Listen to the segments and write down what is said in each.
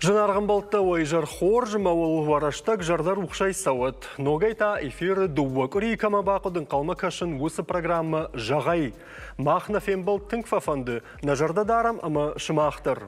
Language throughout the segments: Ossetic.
Зынаргъ ӕмбӕлттӕ, уӕ изӕр хорз ӕмӕ уыл уӕ рӕстӕг зӕрдӕрухсӕй цӕуӕд. Ногӕй та эфиры дыууӕ къуырийы кӕмӕ бахъуыд ӕнхъӕлмӕ кӕсын, уыцы программӕ «Зӕгъай». Мах нӕ фембӕлд тынг фӕфӕнды, нӕ зӕрдӕ дарӕм ӕмӕ сымах дӕр.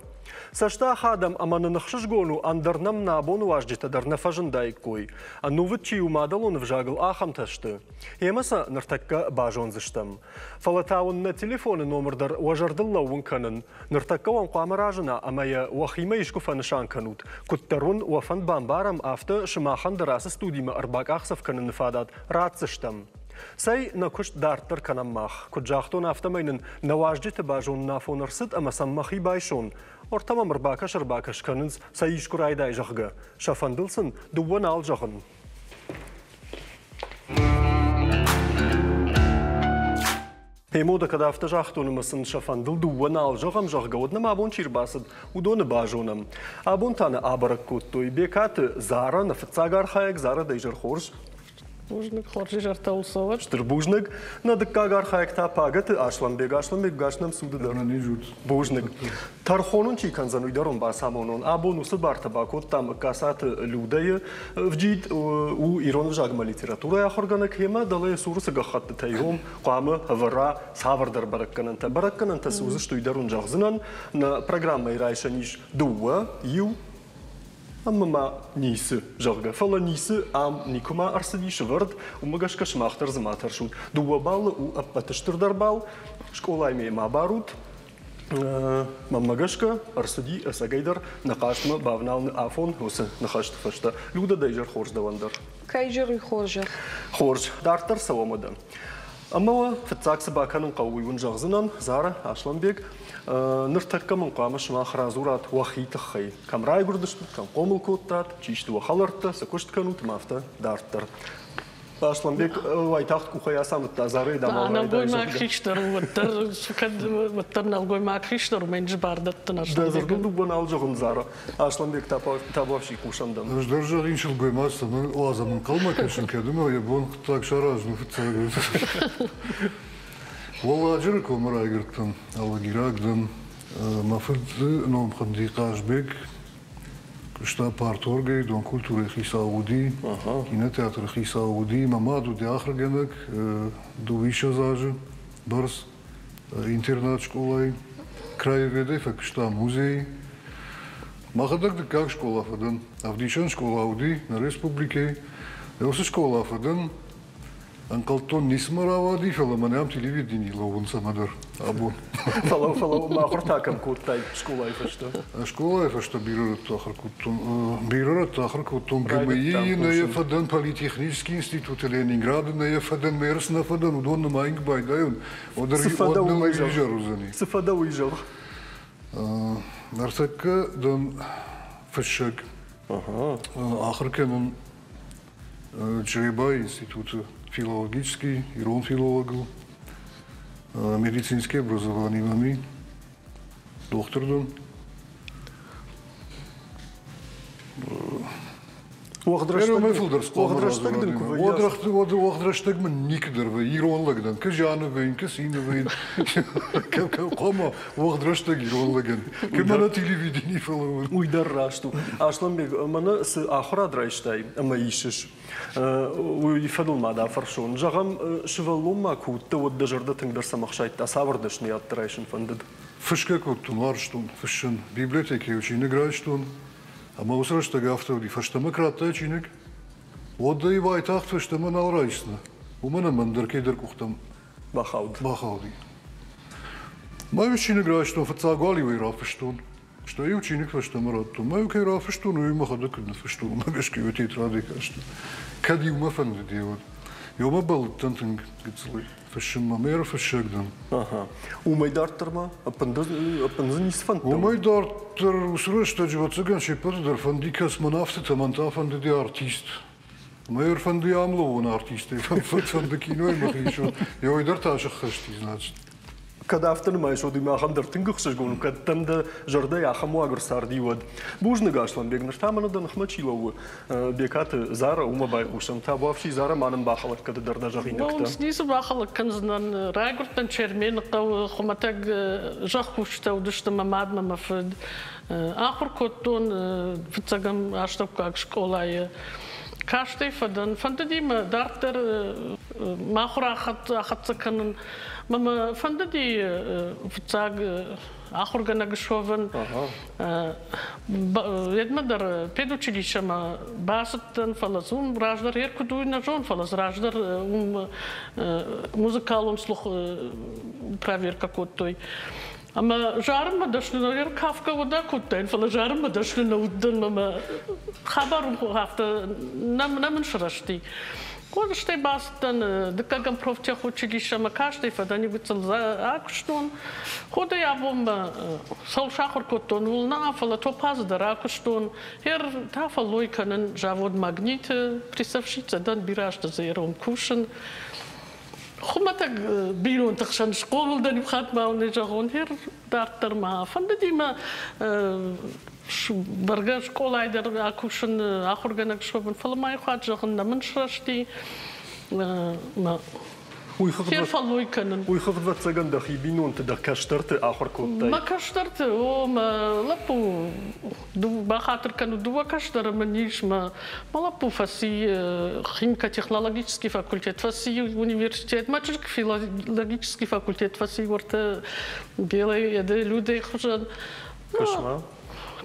Цӕстахадӕм ӕмӕ нын ӕхсызгон у, ӕндӕр нӕм нӕ абоны уазджытӕ дӕр нӕ фӕзындаиккой. Ӕнувыд чи у мадӕлон ӕвзагыл, ахӕмтӕ сты. Емӕ сӕ ныртӕккӕ базондзыстӕм. Фӕлӕ та уын нӕ телефоны номыр дӕр уӕ зӕрдыл лӕууын кӕнын. Ныртӕккӕ уӕм хъуамӕ разына ӕмӕ йӕ уӕхимӕ искуы фӕнысан кӕнут. Куыддӕр уын уӕ фӕнд бамбарӕм, афтӕ сымахӕн дӕр ацы студимӕ ӕрбакъахдзӕф кӕныны фадат ратдзыстӕм. Цӕй, нӕ куыст дарддӕр кӕнӕм мах. Куыд загътон, афтӕмӕй нын нӕ уазджыты базонын афон ӕрцыд ӕмӕ сӕм мӕхи байсон. Ортӕ мӕм ӕрбакӕс-ӕрбакӕс кӕнынц, сӕ искуы райдай, зӕгъгӕ. Сӕ фӕндыл сын дыууӕ нал зӕгъын. Пемода кӕд афтӕ загътон ӕмӕ сын сӕ фӕндыл дыууӕ нал зӕгъӕм, зӕгъгӕ, уӕд нӕм абон чи рбацыд, уыдоны базонӕм. Абон та нӕ абӕрӕг кодтой Бекаты Зара, нӕ фыццаг архайӕг Зара, дӕ изӕр хорз. Бузныг, хорз изӕртӕ уыл цӕуӕд. Стыр бузныг. Нӕ дыккаг архайӕг та Пагӕты Аслӕнбег. Аслӕнбег, гас нӕм цуды дӕр. Бузныг. Тӕрхон ын чи кӕндзӕн, уый дӕр уын бацамонон. Абон уыцы бартӕ бакодтам Касаты Людӕйы. Вджид у ирон ӕвзагмӕ литературӕйы ахуыргӕнӕг ӕмӕ дӕлӕ йӕ цуры цы гӕххӕттытӕ ирон хъуамӕ ӕвӕра цавӕрдӕр бӕрӕггӕнӕнтӕ. Бӕрӕггӕнӕнтӕ цы уыдзысты, уый дӕр уын зӕгъдзынӕн. Нӕ программӕйы райсӕн ис дыууӕ, иу ӕмӕ ма ницы, зӕгъгӕ. Фӕлӕ ницы ам никуыма ӕрцыдис ӕвӕрд, уымӕ гӕсгӕ сымах дӕр дзы ма тӕрсут. Дыууӕ баллы у ӕппӕты стырдӕр балл. Скъолайы ме ма барут. Мӕнмӕ гӕсгӕ, ӕрцыди ӕцӕгӕйдӕр нӕ хъазтмӕ бавналыны афон уыцы ныхӕсты фӕстӕ. Людӕ, дӕ изӕр хорз дӕуӕн дӕр. Кӕй зӕгъи хорзӕх. Хорз. Дарддӕр цӕуӕм уӕдӕ. Ӕмӕ уӕ фыццаг цы бакӕнын хъӕуы, уый уын зӕгъдзынӕн, Зара, Аслӕнбег. Ныртӕккӕ мын хъуамӕ сымах радзурат уӕхи тыххӕй. Кӕм райгуырдыстут, кӕм хъомыл кодтат, чи сты уӕ хӕлӕрттӕ, цы куыст кӕнут ӕмӕ афтӕ дарддӕр. Аслӕнбег уайтагъд къухӕй ацамыдта Зарайы дам Нӕлгоймаг хистӕр у, уӕддӕр кӕд уӕддӕр нӕлгоймаг хистӕр у, мӕн бар дӕттын Дӕ дзырдыл дыууӕ нал зӕгъын, Зара. Аслӕнбег табуафси хъусӕн дӕм. Ӕз дӕр зӕгъин сылгоймаг цӕмӕн уадзӕм ӕнхъӕлмӕ кӕсын, кӕд ӕмӕ йӕ бон хъуыддаг саразын у фыццаг. Уӕлладжыры комы райгуырдтӕн, алагираг дӕн. Мӕ фыды ном хуынди Хъазбег. Куыста парторгӕй, дон культурӕйы хицау уыди, кинотеатры хицау уыди. Мӕ мад уыди ахуыргӕнӕг дыууиссӕдз азы бӕрц интернат скъолайы. Краеведӕй фӕкуыста музейы. Мӕхӕдӕг дыккаг скъола фӕдӕн. Ӕвдисӕн скъола уыди нӕ республикӕйы. Уыцы скъола фӕдӕн. Ӕнхъӕлдтон, ницыма рауади, фӕлӕ мӕнӕ ам телевиденийы лӕууын цӕмӕдӕр абон. Фӕлӕ, фӕлӕ ма ахуыр та кӕм кодтай скъолайы фӕстӕ? Скъолайы фӕстӕ бирӕ рӕтты ахуыр кодтон. Бирӕ рӕтты ахуыр кодтон ГМИ-йы нӕ фӕдӕн, политехнический институты Ленинграды нӕ фӕдӕн, Мерс нӕ фӕдӕн, уыдон нымайын куы байдайон, уӕд ныл изӕр уыдзӕни. Цы фӕдӕ, уый зӕгъ. Ныртӕккӕ дӕн фыссӕг. Ахуыр кӕнын Чъребайы институты филологический, ирон филологыл, медицинский образование мӕм и, дохтыр дӕн. Уӕгъд рӕстӕг дын куы вӕййы. Уӕгъд рӕстӕг мын никуыдӕр вӕййы. Ирон лӕг дӕн. Кы зианы вӕййын, кы цины вӕййын. Хъуамӕ уӕгъд рӕстӕг ирон лӕгӕн. Кы мӕнӕ телевидени фӕлӕууын. Уый дӕр раст у. Асланбег, мӕнӕ цы ахуырад райстай ӕмӕ исыс, уый фӕдыл ма дӕ фӕрсон. Зӕгъӕм, сывӕллон ма куы уыдтӕ, уӕд дӕ зӕрдӕ тынгдӕр цӕмӕ хсайдта, цавӕр дӕсныйӕдтӕ райсын фӕндыд? Фысгӕ кодтон, уарзтон фыссын. Библиотекӕйы чиныг райстон. Ӕмӕ уыцы рӕстӕг афтӕ уыди, фӕстӕмӕ куы радтай чиныг, уӕд ӕй уайтагъд фӕстӕмӕ нал райсдзынӕ, уымӕн ӕмӕ ӕндӕр кӕйдӕр къухтӕм бахауд. Бахауди. Мӕ иу чиныг райстон, фыццаг уал-иу ӕй рафыстон. Стӕй-иу чиныг фӕстӕмӕ радтон. Мӕ иу кӕй рафыстон, уый мӕхӕдӕг куыд ныффыстон, уымӕ гӕсгӕ-иу тетрадӕй кастӕн. Кӕд иумӕ фӕндыди, уӕд. Иумӕ бӕллыдтӕн тынг гыццылӕй фыссынмӕ. Мӕ ӕрфыссӕг дӕн. Ага. Уымӕй дарддӕр ма ӕппындӕр дзы ницы фӕндтӕ? Уымӕй дарддӕр уыцы рӕстӕджы, ӕвӕццӕгӕн, се ппӕты дӕр фӕнди космонавтытӕ, мӕн та фӕндыди артист. Мӕ ӕрфӕнды ам лӕууон артистӕй, фӕнды кинойы мӕхи исон. Еуӕй дӕр та сӕххӕст и, значит. Кӕд афтӕ нымайыс, уӕд уый махӕн дӕр тынг ӕхсызгон у, кӕд дӕм дӕ зӕрдӕйы ахӕм уагӕр царди, уӕд. Бузныг, Аслӕнбег, ныр та мӕнӕ дӕ ныхмӕ чи лӕууы, Бекаты Зара, уымӕ байхъусӕм. Табуафси, Зара, ма нын бахӕлӕг кӕды дӕр дӕ зӕгъинӕгтӕ. Ницы бахӕлӕг кӕндзынӕн. Райгуырдтӕн Чермены хъӕуы, хуымӕтӕг зӕхкусджытӕ уыдысты мӕ мад мӕ мӕ фыд. Ахуыр кодтон фыццӕгӕм астӕуккаг скъолайы. Кастӕй фӕдӕн. Фӕндыди мӕ дарддӕр мӕ ахуыр ахӕццӕ кӕнын. Мӕ мӕ фӕндыди фыццаг ахуыргӕнӕг суӕвын. Едмӕ дӕр педучилищемӕ бацыдтӕн, фӕлӕ дзы уым раздӕр ер куыд уый нӕ зон, фӕлӕ дзы раздӕр уым музыкалон слух проверка кодтой. Ӕмӕ зарынмӕ дӕсны нӕ ер кафгӕ уӕд акодтаин, фӕлӕ зарынмӕ дӕсны нӕ уыдтӕн ӕмӕ хабар афтӕ нӕ мын сырӕзти. Уӕд стӕй бацыдтӕн дыккӕгӕм профтехучилищемӕ, кастӕй фӕдӕн иу гыццыл акуыстон. Ходӕй абонмӕ цӕуыл сахуыр кодтон, ууыл нӕ, фӕлӕ топазы дӕр акуыстон. Ер та фӕллой кӕнын завод «Магнит»-ы прессовщицӕ дӕн, бирӕ азты дзы ерон кусын. Хуымӕтӕг бинонты хсӕн схъомыл дӕн иу хатт ма уын зӕгъон, ер дарддӕр ма фӕндыди мӕ бӕргӕ скъолайы дӕр акусын, ахуыргӕнӕг суӕвын, фӕлӕ ма иу хатт зӕгъын, нӕ мын срӕзти мӕ фӕллой кӕнын. Уый хыгъд, ӕвӕццӕгӕн, дӕхи бинонты, дӕ кӕстӕрты ахуыр кодтай? Мӕ кӕстӕрты, о, мӕ лӕппу, бахатыр кӕнут, дыууӕ кӕстӕры мын ис. Мӕ лӕппу фӕци химико-технологический факультет, фӕци университет, мӕ чызг филологический факультет фӕци, уӕртӕ белой еды людӕй хуызӕн. Куысмӕ?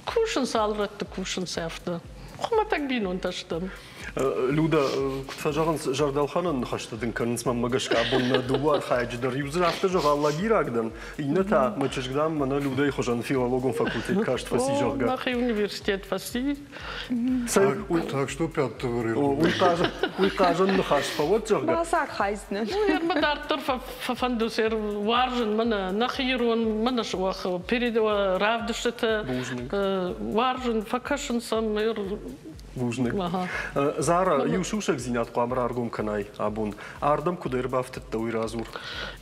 Кусынц, алы рӕтты кусынц афтӕ. Хуымӕтӕг бинонтӕ стӕм. Люда, куыд фӕзӕгъынц, зӕрдӕлхӕнӕн ныхӕстӕ дын кӕнынц, мӕнмӕ гӕсгӕ, абон нӕ дыууӕ архайӕджы дӕр. Иу дзы афтӕ зӕгъы, лагираг дӕн, иннӕ та, мӕ чызг, дам, мӕнӕ Людӕйы хуызӕн филологон факультет каст фӕци, зӕгъгӕ. Нӕхи университет фӕци. Так что пятого Уый хъазӕн ныхас фӕуӕд, зӕгъгӕ. Бацархайдзынӕн. Ну, мӕ дарддӕр фӕфӕнды сӕр уарзын мӕнӕ нӕхи ирон, мӕнӕ равдыстытӕ уарзын, фӕкӕсын сӕм. Бузныг. Зара, иу сусӕгдзинад хъуамӕ раргом кӕнай абон. Ардӕм куыд ӕрбафтыдтӕ, уый радзур.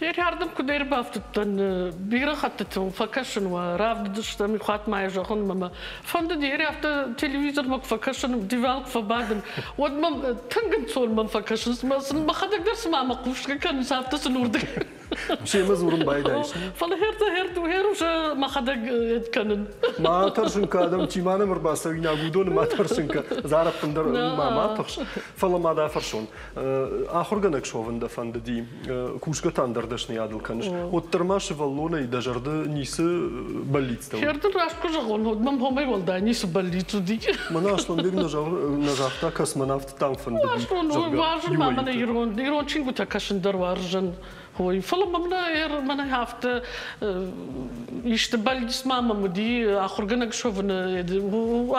Ардӕм куыд ӕрбафтыдтӕн, бирӕ хӕттыты фӕкӕсын уӕ, рӕвдыдыстӕм, иу хатт ма йӕ зӕгъын мӕ фӕндыди, афтӕ телевизормӕ куы фӕкӕсын, диван куы фӕбадын, уӕд мӕм тынг ӕнцон мӕм фӕкӕсынц, мӕ сын мӕхӕдӕг дӕр цыма мӕ хъусгӕ кӕнынц, афтӕ сын уырдыг. Семӕ дзурын байдайыс. Фӕлӕ херта херту хер уже мӕхӕдӕг кӕнын. Ма тӕрсын кӕ, адӕм чи ма нӕм ӕрбацӕуинаг, уыдоны ма тӕрсын кӕ. Зар ӕппындӕр ма ма тыхс. Фӕлӕ ма дӕ фӕрсон. Ахуыргӕнӕг суӕвын дӕ фӕндыди, кусгӕ та ӕндӕр дӕсныйадыл кӕныс. Уӕддӕр ма сывӕллонӕй дӕ зӕрды ницы бӕллицтӕ уыд? Хердын раст куы зӕгъон, уӕд мӕм хомӕй уӕлдай ницы бӕллиц уыди. Мӕнӕ Аслӕнбег нӕ загъта, космонавт дӕм фӕндыди. Уарзын ма мӕнӕ ирон чингуытӕ кӕсын дӕр уарзын. Ой, фӕлӕ мӕм мӕнӕ афтӕ исты бӕллиц ма мӕм уыди, ахуыргӕнӕг суӕвыны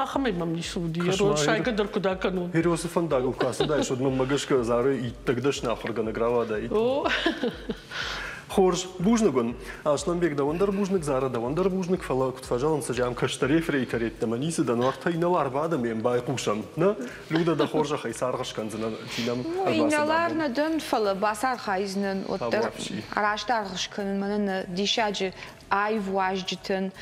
ахӕмӕй мӕм ницы уыди. Сайгӕ дӕр куыд акӕнон. Херосы фӕндагыл куы ацыдаис, уӕд мӕнмӕ гӕсгӕ Зары иттӕг дӕсны ахуыргӕнӕг рауадаид. Хорз, бузныг уын. Аслӕнбег, дӕуӕн дӕр бузныг, Зара, дӕуӕн дӕр бузныг, фӕлӕ куыд фӕзӕгъынц, ӕз ам кӕстӕр ефрейтор йеддӕмӕ ницы дӕн, уӕртӕ инӕлар бадӕм ӕм байхъусӕм. Нӕ, Люда, дӕ хорзӕхӕй саргъ скӕндзынӕн, чи нӕм Инӕлар нӕ дӕн, фӕлӕ бацархайдзынӕн уӕддӕр раст аргъ скӕнын мӕнӕ нӕ диссаджы аив уазджытӕн.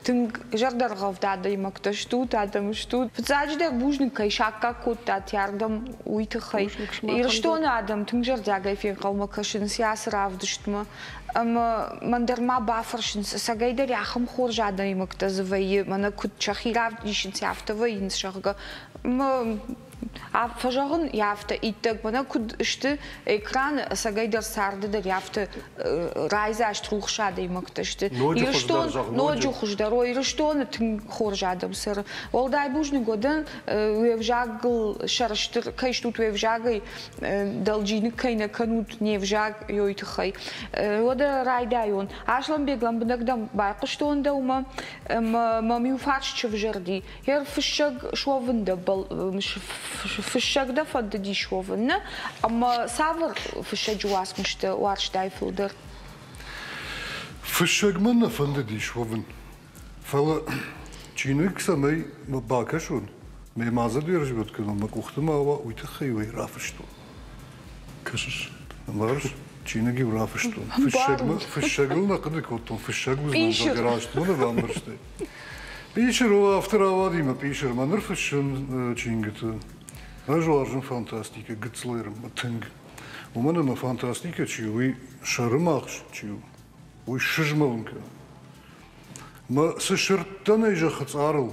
Тынг зӕрдӕргъӕвд адӕймӕгтӕ стут, адӕм стут. Фыццаджыдӕр бузныг, кӕй саккаг кодтат ардӕм, уый тыххӕй. Ирыстоны адӕм тынг зӕрдиагӕй фенхъӕлмӕ кӕсынц ацы равдыстмӕ. Ӕмӕ мӕн дӕр ма бафӕрсынц, ӕцӕгӕйдӕр ахӕм хорз адӕймӕгтӕ дзы вӕййы, мӕнӕ куыд сӕхи равдисынц, афтӕ вӕййынц, зӕгъгӕ. Мӕ фӕзӕгъын афтӕ иттӕг, мӕнӕ куыд сты экраны, ӕцӕгӕйдӕр царды дӕр афтӕ райдзаст рухс адӕймӕгтӕ сты. Ирыстон ноджы хуыздӕр, о, Ирыстоны тынг хорз адӕм цӕры. Уӕлдай бузныг уӕдӕн, уе взагыл сӕрыстыр кӕй стут, уе взагӕй дӕлджиныг кӕй нӕ кӕнут не взаг ёй тыххӕй. Уӕдӕ райдайон. Аслӕнбег лӕмбынӕг дӕм байхъуыстон дӕумӕ, ӕмӕ мӕм иу фарст сӕвзӕрди. Ер фыссӕг суӕвын дӕ фыссӕг дӕ фӕндыди суӕвын, нӕ? Ӕмӕ цавӕр фыссӕджы уацмыстӕ уарзтай фылдӕр? Фыссӕг мӕ нӕ фӕндыди суӕвын. Фӕлӕ чиныг цӕмӕй бакӕсон, ме ма дзы дерзгод кӕнон, мӕ къухты ма уа, уый тыххӕй уый рафыстон. Кӕсыс? Ӕмбарыс? Чиныг-иу рафыстон. Фыссӕгыл нӕ хъуыды кодтон, фыссӕг уыдзынӕн, зӕгъгӕ, раст мӕ нӕ бамбӕрстай. Пъисыр у, афтӕ рауади мӕ пъисыр. Мӕ ныр фыссын чингуыты. Ӕз уарзын фантастикӕ гыццыл тынг. Уымӕн ӕмӕ фантастикӕ чи у, уый сӕрымагъз чи у, уый сызмӕлын кӕны. Мӕ цы сырдтӕ нӕй зӕххы цъарыл,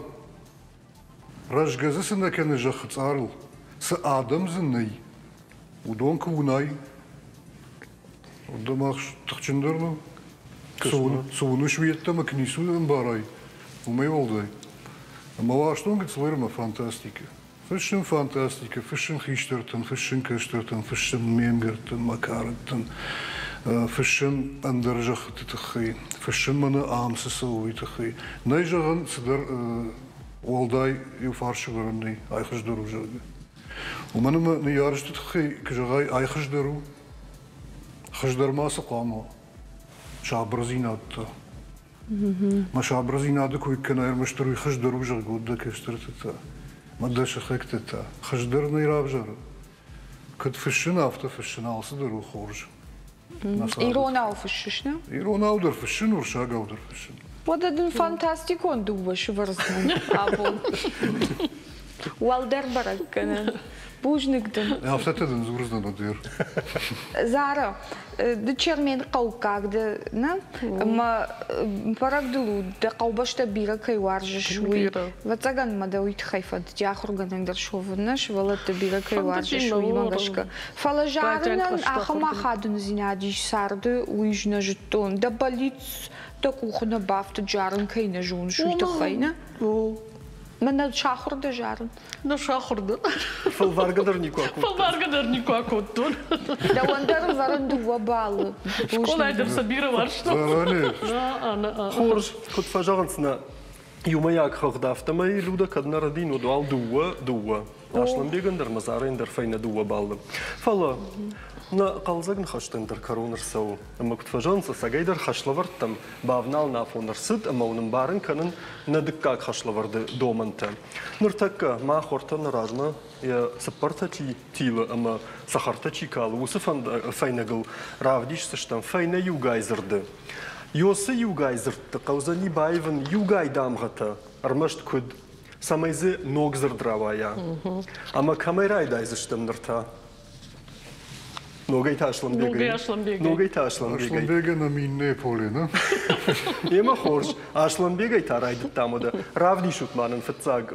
рӕзгӕ дзы цы нӕ кӕны зӕххы цъарыл, цы адӕм дзы нӕй, уыдон куы уынай, уӕд дӕ мах тыхджындӕр нӕу. Цы уыныс, уый йеддӕмӕ куы ницы ӕмбарай, уымӕй уӕлдай. Ӕмӕ уарзтон гыццыл ӕмӕ фантастикӕ. Фыссын фантастикӕ, фыссын хистӕртӕн, фыссын кӕстӕртӕн, фыссын ме мгӕрттӕн, мӕ карӕттӕн, фыссын ӕндӕр зӕххыты тыххӕй, фыссын мӕнӕ ам цы цӕуы, уый тыххӕй. Нӕй зӕгъӕн, цыдӕр уӕлдай иу фарсӕвӕрӕн нӕй, ай хуыздӕр у, зӕгъгӕ. Уымӕн ӕмӕ ныййарджыты тыххӕй, куы зӕгъай, ай хуыздӕр у, хуыздӕр ма цы хъуамӕ уа? Сабырдзинад та. Мӕ сабырдзинады кой кӕна ӕрмӕстдӕр уый хуыздӕр у, зӕгъгӕ, дӕ кӕстӕрты та, мӕ дӕ сыхӕгты та. Хуыздӕр нӕ равзары. Куыд фыссын, афтӕ фыссын, алцыдӕр у хорз. Иронау фыссыс, нӕ? Иронау дӕр фыссын, уырыссагау дӕр фыссын. Уӕдӕ дын фантастикон дыууӕ сывӕрдзынӕн абон. Уӕлдӕр бӕрӕггӕнӕн. Бузныг дын. Афтӕтӕ дын дзурдзынӕн уӕддӕр. Зара, ды Чермен хъӕуккаг дӕ, нӕ? Ӕмӕ бӕрӕг дыл у, дӕ хъӕубӕстӕ бирӕ кӕй уарзыс, уый. Ӕвӕццӕгӕн мӕ дӕ уый тыххӕй фӕндыди ахуыргӕнӕг дӕр суӕвын, нӕ? Сывӕллӕтты бирӕ кӕй уарзыс, уыимӕ гӕсгӕ. Фӕлӕ зарынӕн ахӕм ахадындзинад ис царды, уый ӕз нӕ зыдтон. Дӕ бӕллиц дӕ къухы нӕ бафтыд, зарын кӕй нӕ зоныс, уый тыххӕй, нӕ? Мӕнӕ сахуыр дӕ зарын? Нӕ сахуыр дӕн. Фӕлваргӕ дӕр никуы акодтон. Фӕлваргӕ дӕр никуы акодтон. Дӕуӕн дӕр ӕвӕрын дыууӕ баллы. Скъолайы дӕр сӕ бирӕ уарзтон. Хорз, куыд фӕзӕгъынц нӕ иумӕйаг хыгъд, афтӕмӕй Люда кӕд нӕ рӕдин, уӕд уал дыууӕ дыууӕ. Аслӕнбегӕн дӕр Мазарӕн дӕр фӕйнӕ дыууӕ баллы. Фӕлӕ нӕ хъӕлдзӕг ныхӕстӕн дӕр кӕрон ӕрцӕуы. Ӕмӕ куыд фӕзӕгъынц, ӕцӕгӕйдӕр хӕслӕвӕрдтӕм бавналын афон ӕрцыд ӕмӕ уын ӕмбарын кӕнын нӕ дыккаг хӕслӕвӕрды домӕнтӕ. Ныртӕккӕ мах уӕртӕ нӕ размӕ йӕ цыппӕртӕ чи тилы ӕмӕ цӕхӕртӕ чи калы, уыцы фӕйнӕгыл равдисдзыстӕм фӕйнӕ иугай дзырды. Ёсы иугай дзырдты хъӕудзӕни баивын иугай дамгъӕтӕ, ӕрмӕст куыд, цӕмӕй дзы ног дзырд рауайа. Ӕмӕ кӕмӕй райдайдзыстӕм ныр та? Ногӕй та Аслӕнбегӕй. Ногӕй та Аслӕнбегӕй. Аслӕнбегӕн ӕм иннӕ поле, нӕ? Емӕ хорз. Аслӕнбегӕй та райдыдтам уӕдӕ. Равдисут ма нын фыццаг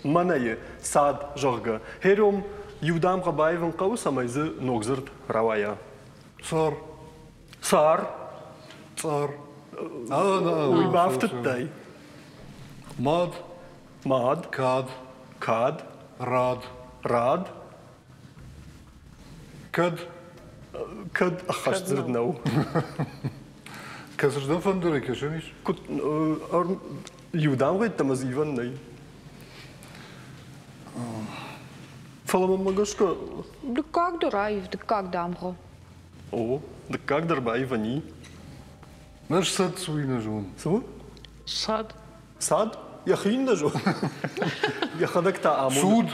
мӕнӕйы цад, зӕгъгӕ. Хером иу дамгъӕ баивын хъӕуы, цӕмӕй дзы ног дзырд рауайа. Цар. Цар. Цъар. Уый бафтыдтай. Мад. Мад. Кад. Кад. Рад. Рад. Кӕд? Кӕд ӕххӕст дзырд нӕу. Кӕцырдӕм фӕндырӕй кӕсӕн ис? Куыд иу дамгъӕйттӕм ӕз ивӕн нӕй. Фӕлӕ мӕнмӕ гӕсгӕ... Дыккаг дӕр аив, дыккаг дамгъӕ. О, дыккаг дӕр баивӕн и. Нӕ сад цы нӕ зон. Цы у? Сад. Сад? Йӕхи нӕ зон. Йӕхӕдӕг та амоны. Суд.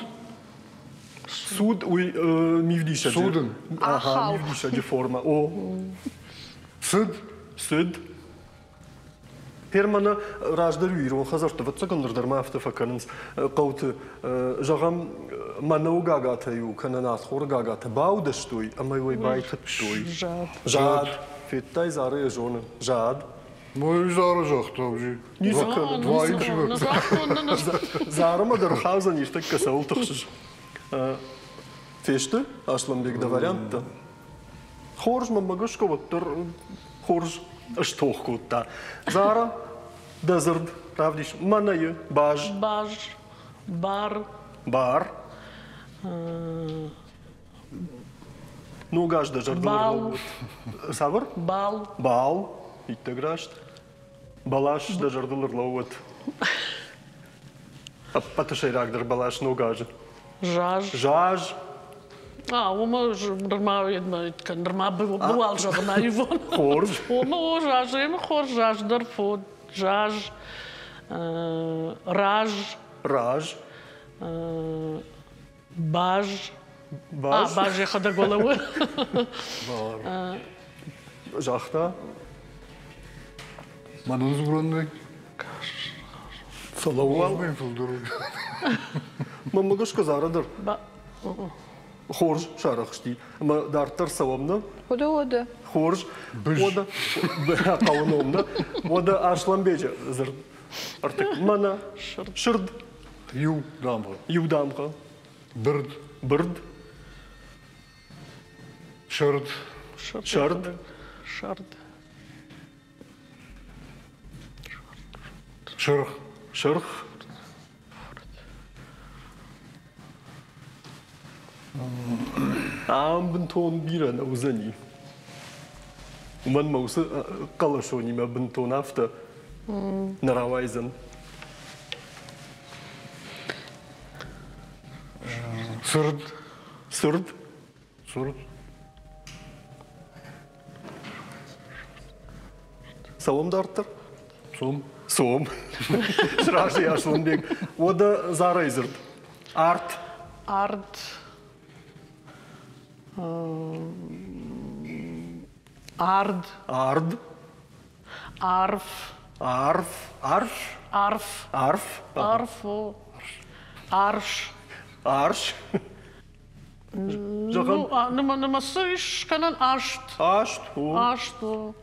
Суд уый мивдисӕджы. Судын. Ага, мивдисӕджы формӕ. О. Цыд. Цыд. Германы раздӕр ирон хӕдзӕртты, ӕвӕццӕгӕн, ныр дӕр ма афтӕ фӕкӕнынц хъӕуты. Зӕгъӕм, мӕнӕуы гагатӕ-иу кӕнӕ нартхоры гагатӕ баудӕстой ӕмӕ уый байтыдтой. Зад. Зад. Федтай, Зара йӕ зоны. Зад. Ну, Зара загъта уже. Ницы кӕны. Зарамӕ дӕр хаудзӕнис тӕккӕ цӕуыл тыхсыс. Фесты, Аслӕнбег, дӕ варианттӕ? Хорз, мӕнмӕ гӕсгӕ уӕддӕр хорз стох кодта. Зара, дӕ дзырд равдис. Мӕнӕйы баз. Баз. Бар. Бар. Ног аз дӕ зӕрдыл ӕрлӕууыд. Цавӕр? Бал. Бал. Иттӕг раст. Бӕлас дӕ зӕрдыл ӕрлӕууыд. Ӕппӕты сӕйрагдӕр бӕлас ног азы. Заз. Заз. А, уымӕ нырма нырма быуал зӕгъын аивон. Хорз. Уымӕ о, заз, ӕмӕ хорз заз дӕр фод. Заз. Раз. Раз. Баз. Баз? А, баз йӕхӕдӕг уӕлӕуы. Загъта. Мӕнӕн дзурӕн нӕй. Фӕлӕууӕм. Мӕнмӕ гӕсгӕ Зара дӕр хорз сарӕхсти. Ӕмӕ дарддӕр цӕуӕм, нӕ? Уӕдӕ, уӕдӕ. Хорз. Уӕдӕ, хъӕуы ном, нӕ? Уӕдӕ Аслӕнбеджы дзырд. Ӕртык. Мӕнӕ. Сырд. Иу дамгъӕ. Иу дамгъӕ. Бырд. Бырд. Сырд. Сырд. Сырд. Сырх. Сырх. Ам бынтон бирӕ нӕ уыдзӕни. Уымӕн мӕ уыцы хъӕлӕсонимӕ бынтон афтӕ нӕ рауайдзӕн. Сырд. Сырд. Сырд. Цӕуӕм дарддӕр? Цом. Цом. Сразы Асланбег. Уӕдӕ Зарайы дзырд. Арт. Арт. Ард. Ард. Арф. Арф. Арф. Арф. Арф. Арф. Арш. Арш. Зӕгъӕм. Нымӕцы ис скӕнӕн аст. Аст, о. Аст, о.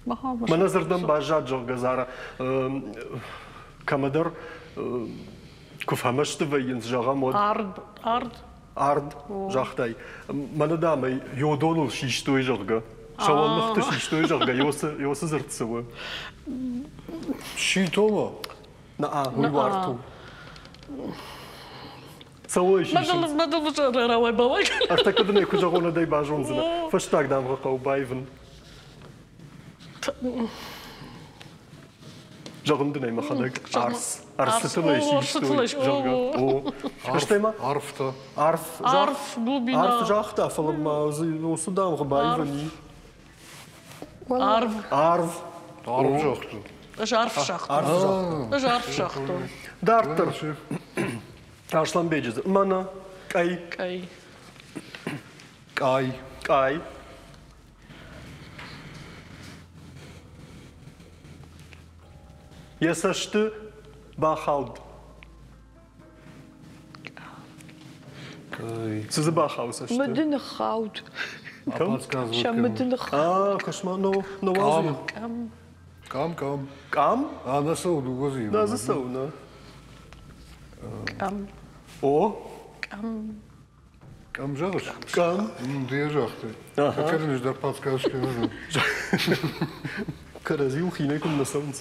Мӕнӕ дзырдӕн баззад, зӕгъгӕ, Зара, кӕмӕдӕр куы фӕмӕсты вӕййынц, зӕгъӕм, уӕд. Ард, ард. Ард, загътай. Мӕнӕ, дам, ӕй йодоныл систой, зӕгъгӕ. Сауӕлныхты систой, зӕгъгӕ, йоцы дзырд цы у? Ситома. Наа, уый уарт у. Цӕуой сисынц. Рауай-бауай. Ӕртӕккӕ дын ӕй куы зӕгъон, уӕд ӕй базондзынӕ. Фӕстаг дамгъӕ хъӕуы баивын. Зӕгъын дын ӕй мӕхӕдӕг. Арс. Арсытыл ӕй систой, зӕгъгӕ. О. Стӕй ма? Арфтӕ. Арф. Арф, глубина. Арф загъта, фӕлӕ ма уыцы дамгъӕ баивӕн и. Арв. Арв. Арв загъта. Ӕз арф загътон. Ӕз арф загътон. Дарддӕр. Асланбеджы мӕнӕ къӕй. Къӕй. Къай. Къай. Йӕ цӕсты бахауд. Цы дзы бахауд цӕсты? Мыды ныххауд. Сӕ мыды ныххауд. А, кӕс-ма, науадзы. Къам. Къам, къам. Къам? А, нӕ цӕуы дыууӕ дзы. Нӕ дзы цӕуы, нӕ. Къам. О? Къам. Къам зӕгъыс? Къам. Ды йӕ загътай. Кӕд ын ӕз дӕр подсказ кӕнын. Кӕрӕдзиуыл хинӕй куыннӕ цӕуынц.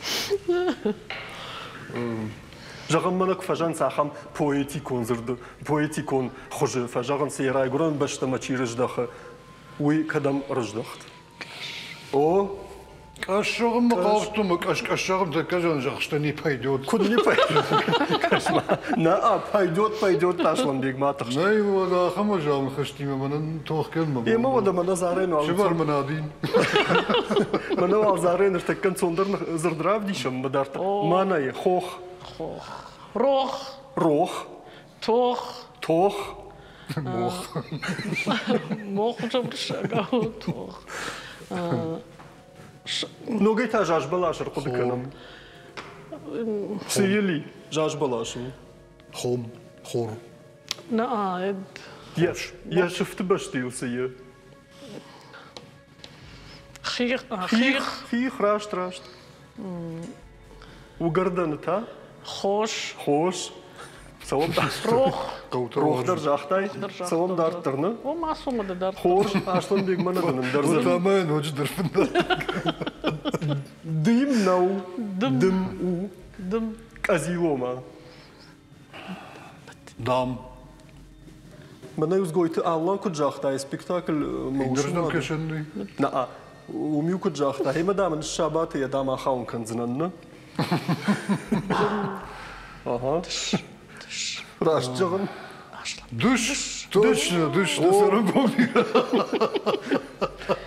Зӕгъӕм, мӕнӕ куы фӕзӕгъынц ахӕм поэтикон дзырды, поэтикон хуызы фӕзӕгъынц, йӕ райгуырӕн бӕстӕмӕ чи рыздӕхы, уый кӕдӕм рыздӕхт? О, Къӕссӕгъын хъавдтон, къӕс-къӕссӕгъын тӕккӕ зӕхстӕ не пойдет. Куыд не пойдет? Нӕ, пойдет, пойдет, Асланбег, ма тыхс. Нӕй, уӕдӕ ахӕм уӕззау ныхӕстимӕ мӕнӕн тох кӕнынмӕ. Емӕ уӕдӕ мӕнӕ Зарӕн уал. Сывӕр мын адин. Мӕнӕ уал Зарӕн ныртӕккӕ ӕнцондӕр дзырд равдисӕм, мӕ дарддӕр. Мӕнӕй хох. Хох. Рох. Рох. Тох. Тох. Мох. Мох уырыссагау тох. Ногӕй та зазбӕлас ӕрхъуыды кӕнӕм. Цы ели зазбӕлас у? Хом, хор. На, Йӕ сыфты бӕсты йыл цы и? Хих. Хих, хих, раст, раст. Уыгӕрдӕны та? Хос. Хос. Цӕуӕм Рох. Рох дӕр загътай? Цӕуӕм дарддӕр, нӕ? О, ма цомы дарддӕр. Хорз, Асланбег мӕнӕ дын ӕндӕр дзырд. Ӕмӕ ноджыдӕр фындаг. Дым нӕу, дым у. Дым. Къӕдзилома. Дам. Мӕнӕ Узгойты Аллан куыд загъта, спектакль Иннӕрдӕм кӕсӕн Наа, уым-иу куыд загъта, ӕмӕ дам ын сабаты йӕ дам ахауын кӕндзынӕн, нӕ? Ага. Раст зӕгъын. Дыш, точно, дыш, на самом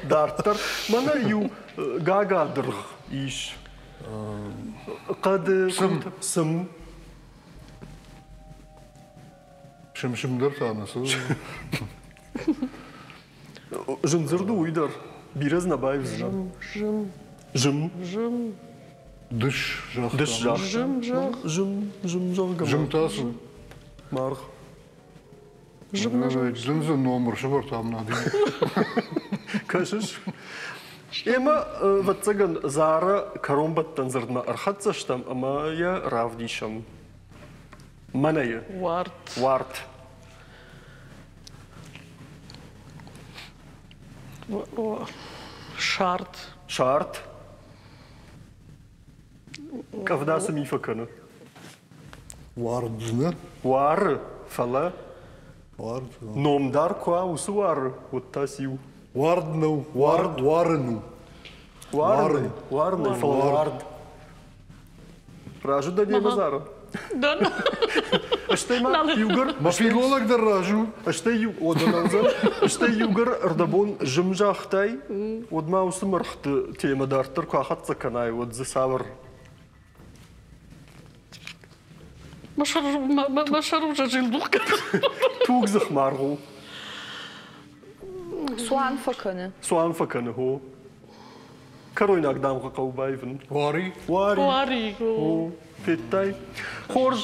Дарддӕр мӕнӕ иу гагадыргъ ис. Хъӕды Цым. Цым. Сым-сым дӕр та нӕ цы. Зын дзырд у уый дӕр. Бирӕ дзы нӕ баивдзынӕ. Зым. Зым. Зым. Дыс загъта. Дыс загъта. Зым зӕгъ. Зым, зым зӕгъгӕ. Зым та цы? Маргъ. Зым нӕ зӕгъ. Зым дзы номыр сӕвӕрдтам Надя. Кӕсыс? Ӕмӕ, ӕвӕццӕгӕн, Зара кӕронбӕттӕн дзырдмӕ ӕрхӕццӕ стӕм ӕмӕ йӕ равдисӕм. Мӕнӕйы. Уарт. Уарт. Сарт. Сарт. Къӕвда цы ми фӕкӕны? Уардзынӕ? Уары, фӕлӕ Уард. Номдар куы уа, уыцы уары, уӕд та циу? Уард нӕу, уард уарын у. Уарын, уарын, фӕлӕ уард. Разы дӕ не мӕ Дӕн. Стӕй ма иугӕр... Мӕ филолог дӕр разы у. Стӕй иу одӕнӕудзӕн, стӕй иугӕр ӕрдӕбон зым загътай, уӕд ма уыцы мӕргъты темӕ дарддӕр куы ахӕццӕ кӕнай, уӕд дзы цавӕр Мӕ сӕр уже зилдух кӕны. Тугдзых маргъ у. Цуан фӕкӕны. Цуан фӕкӕны, хо. Кӕройнаг дамгъӕ хъӕуы баивын. Уари. Уари. Уари. О, федтай? Хорз.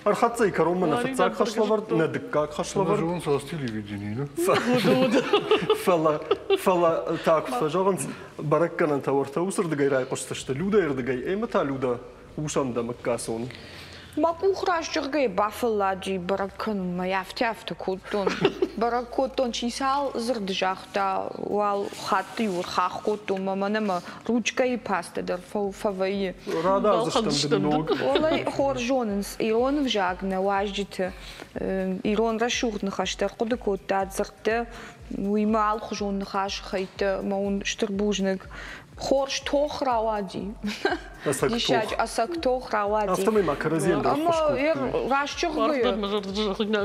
Ӕрхӕццӕ и кӕронмӕ нӕ фыццаг хӕслӕвӕрд, нӕ дыккаг хӕслӕвӕрд. Зон цас телевидение, не? Фӕлӕ, фӕлӕ та куы фӕзӕгъынц, бӕрӕггӕнӕнтӕ уӕртӕ уыцырдыгӕй райхъуыстысты Людӕйы рдыгӕй, ӕмӕ та Людӕ усӕн дӕ мыггацон. Мӕ къух разджыргӕй бафӕллади бӕрӕг кӕнынмӕ, афтӕ-афтӕ кодтон. Бӕрӕг кодтон, чи цал дзырды загъта, уал хатты-иу ӕрхахх кодтон мӕ мӕнӕ мӕ ручкӕйы пастӕ дӕр фӕвӕййы. Радавдзыстӕм дын ног. Олай хорз зонынц ирон ӕвзаг нӕ уазджыты. Ирон рӕсугъд ныхӕстӕ ӕрхъуыды кодта дзырдтӕ, уыимӕ алыхуызон ныхасы хӕйттӕ ӕмӕ уын стыр бузныг. Хорз тох рауади. Диссаджы ӕцӕг тох рауади. Афтӕмӕй ма кӕрӕдзийӕн дӕр ӕххуыс кодтой. Раст зӕгъгӕйӕ,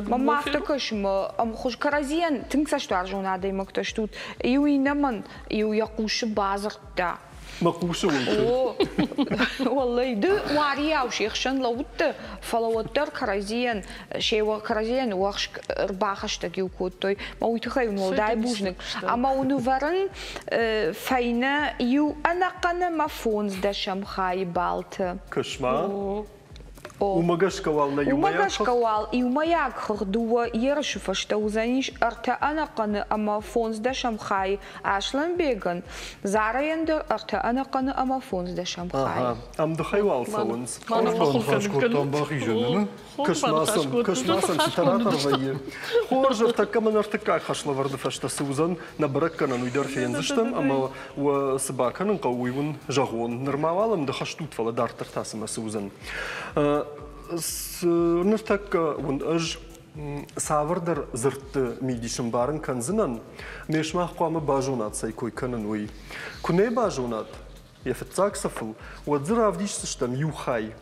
мӕм афтӕ кӕсы, мӕ ӕмхуыз кӕрӕдзийӕн тынг цӕстуарзон адӕймӕгтӕ стут. Иу иннӕмӕн иу йӕ хъусы бадзырдта. Мӕ хъусы уылты. О, уӕллӕй, ды уарийау се хсӕн лӕууыдтӕ, фӕлӕ уӕддӕр кӕрӕдзийӕн се кӕрӕдзийӕн уӕхск ӕрбахӕстӕг-иу кодтой. Мӕ уый тыххӕй уын уӕлдай бузныг. Ӕмӕ уын ӕвӕрын фӕйнӕ иу ӕнӕхъӕн ӕмӕ фондздӕсӕм хайы балты. Кӕс-ма. Уымӕ гӕсгӕ уал нӕ Уымӕ гӕсгӕ уал иумӕйаг хыгъд дыууӕ ерысы фӕстӕ уыдзӕнис ӕртӕ ӕнӕхъӕны ӕмӕ фондздӕсӕм хайы Аслӕнбегӕн, Зарайӕн дӕр ӕртӕ ӕнӕхъӕны ӕмӕ фондздӕсӕм хайы. Ӕмдыхӕй уал цӕуынц. Хорз кодтам бахизӕны, Кӕс-ма сӕм, кӕс-ма сӕм, цытӕ рахъӕр вӕййы. Хорз, ӕртӕккӕ мын ӕртыккаг хӕслӕвӕрды фӕстӕ цы уыдзӕн, нӕ бӕрӕггӕнӕн уый дӕр фендзыстӕм ӕмӕ уӕ цы бакӕнын хъӕуы, уый уын зӕгъон. Нырма уал ӕмдых стут, фӕлӕ дарддӕр та цымӕ цы уыдзӕн? Ныртӕккӕ уын ӕз цавӕрдӕр дзырдты мидис ӕмбарын кӕндзынӕн, ме сымах хъуамӕ базонат, цӕй кой кӕнын, уый. Куы нӕ базонат йӕ фыццаг цӕфыл, уӕд дзы равдисдзыстӕм иу хай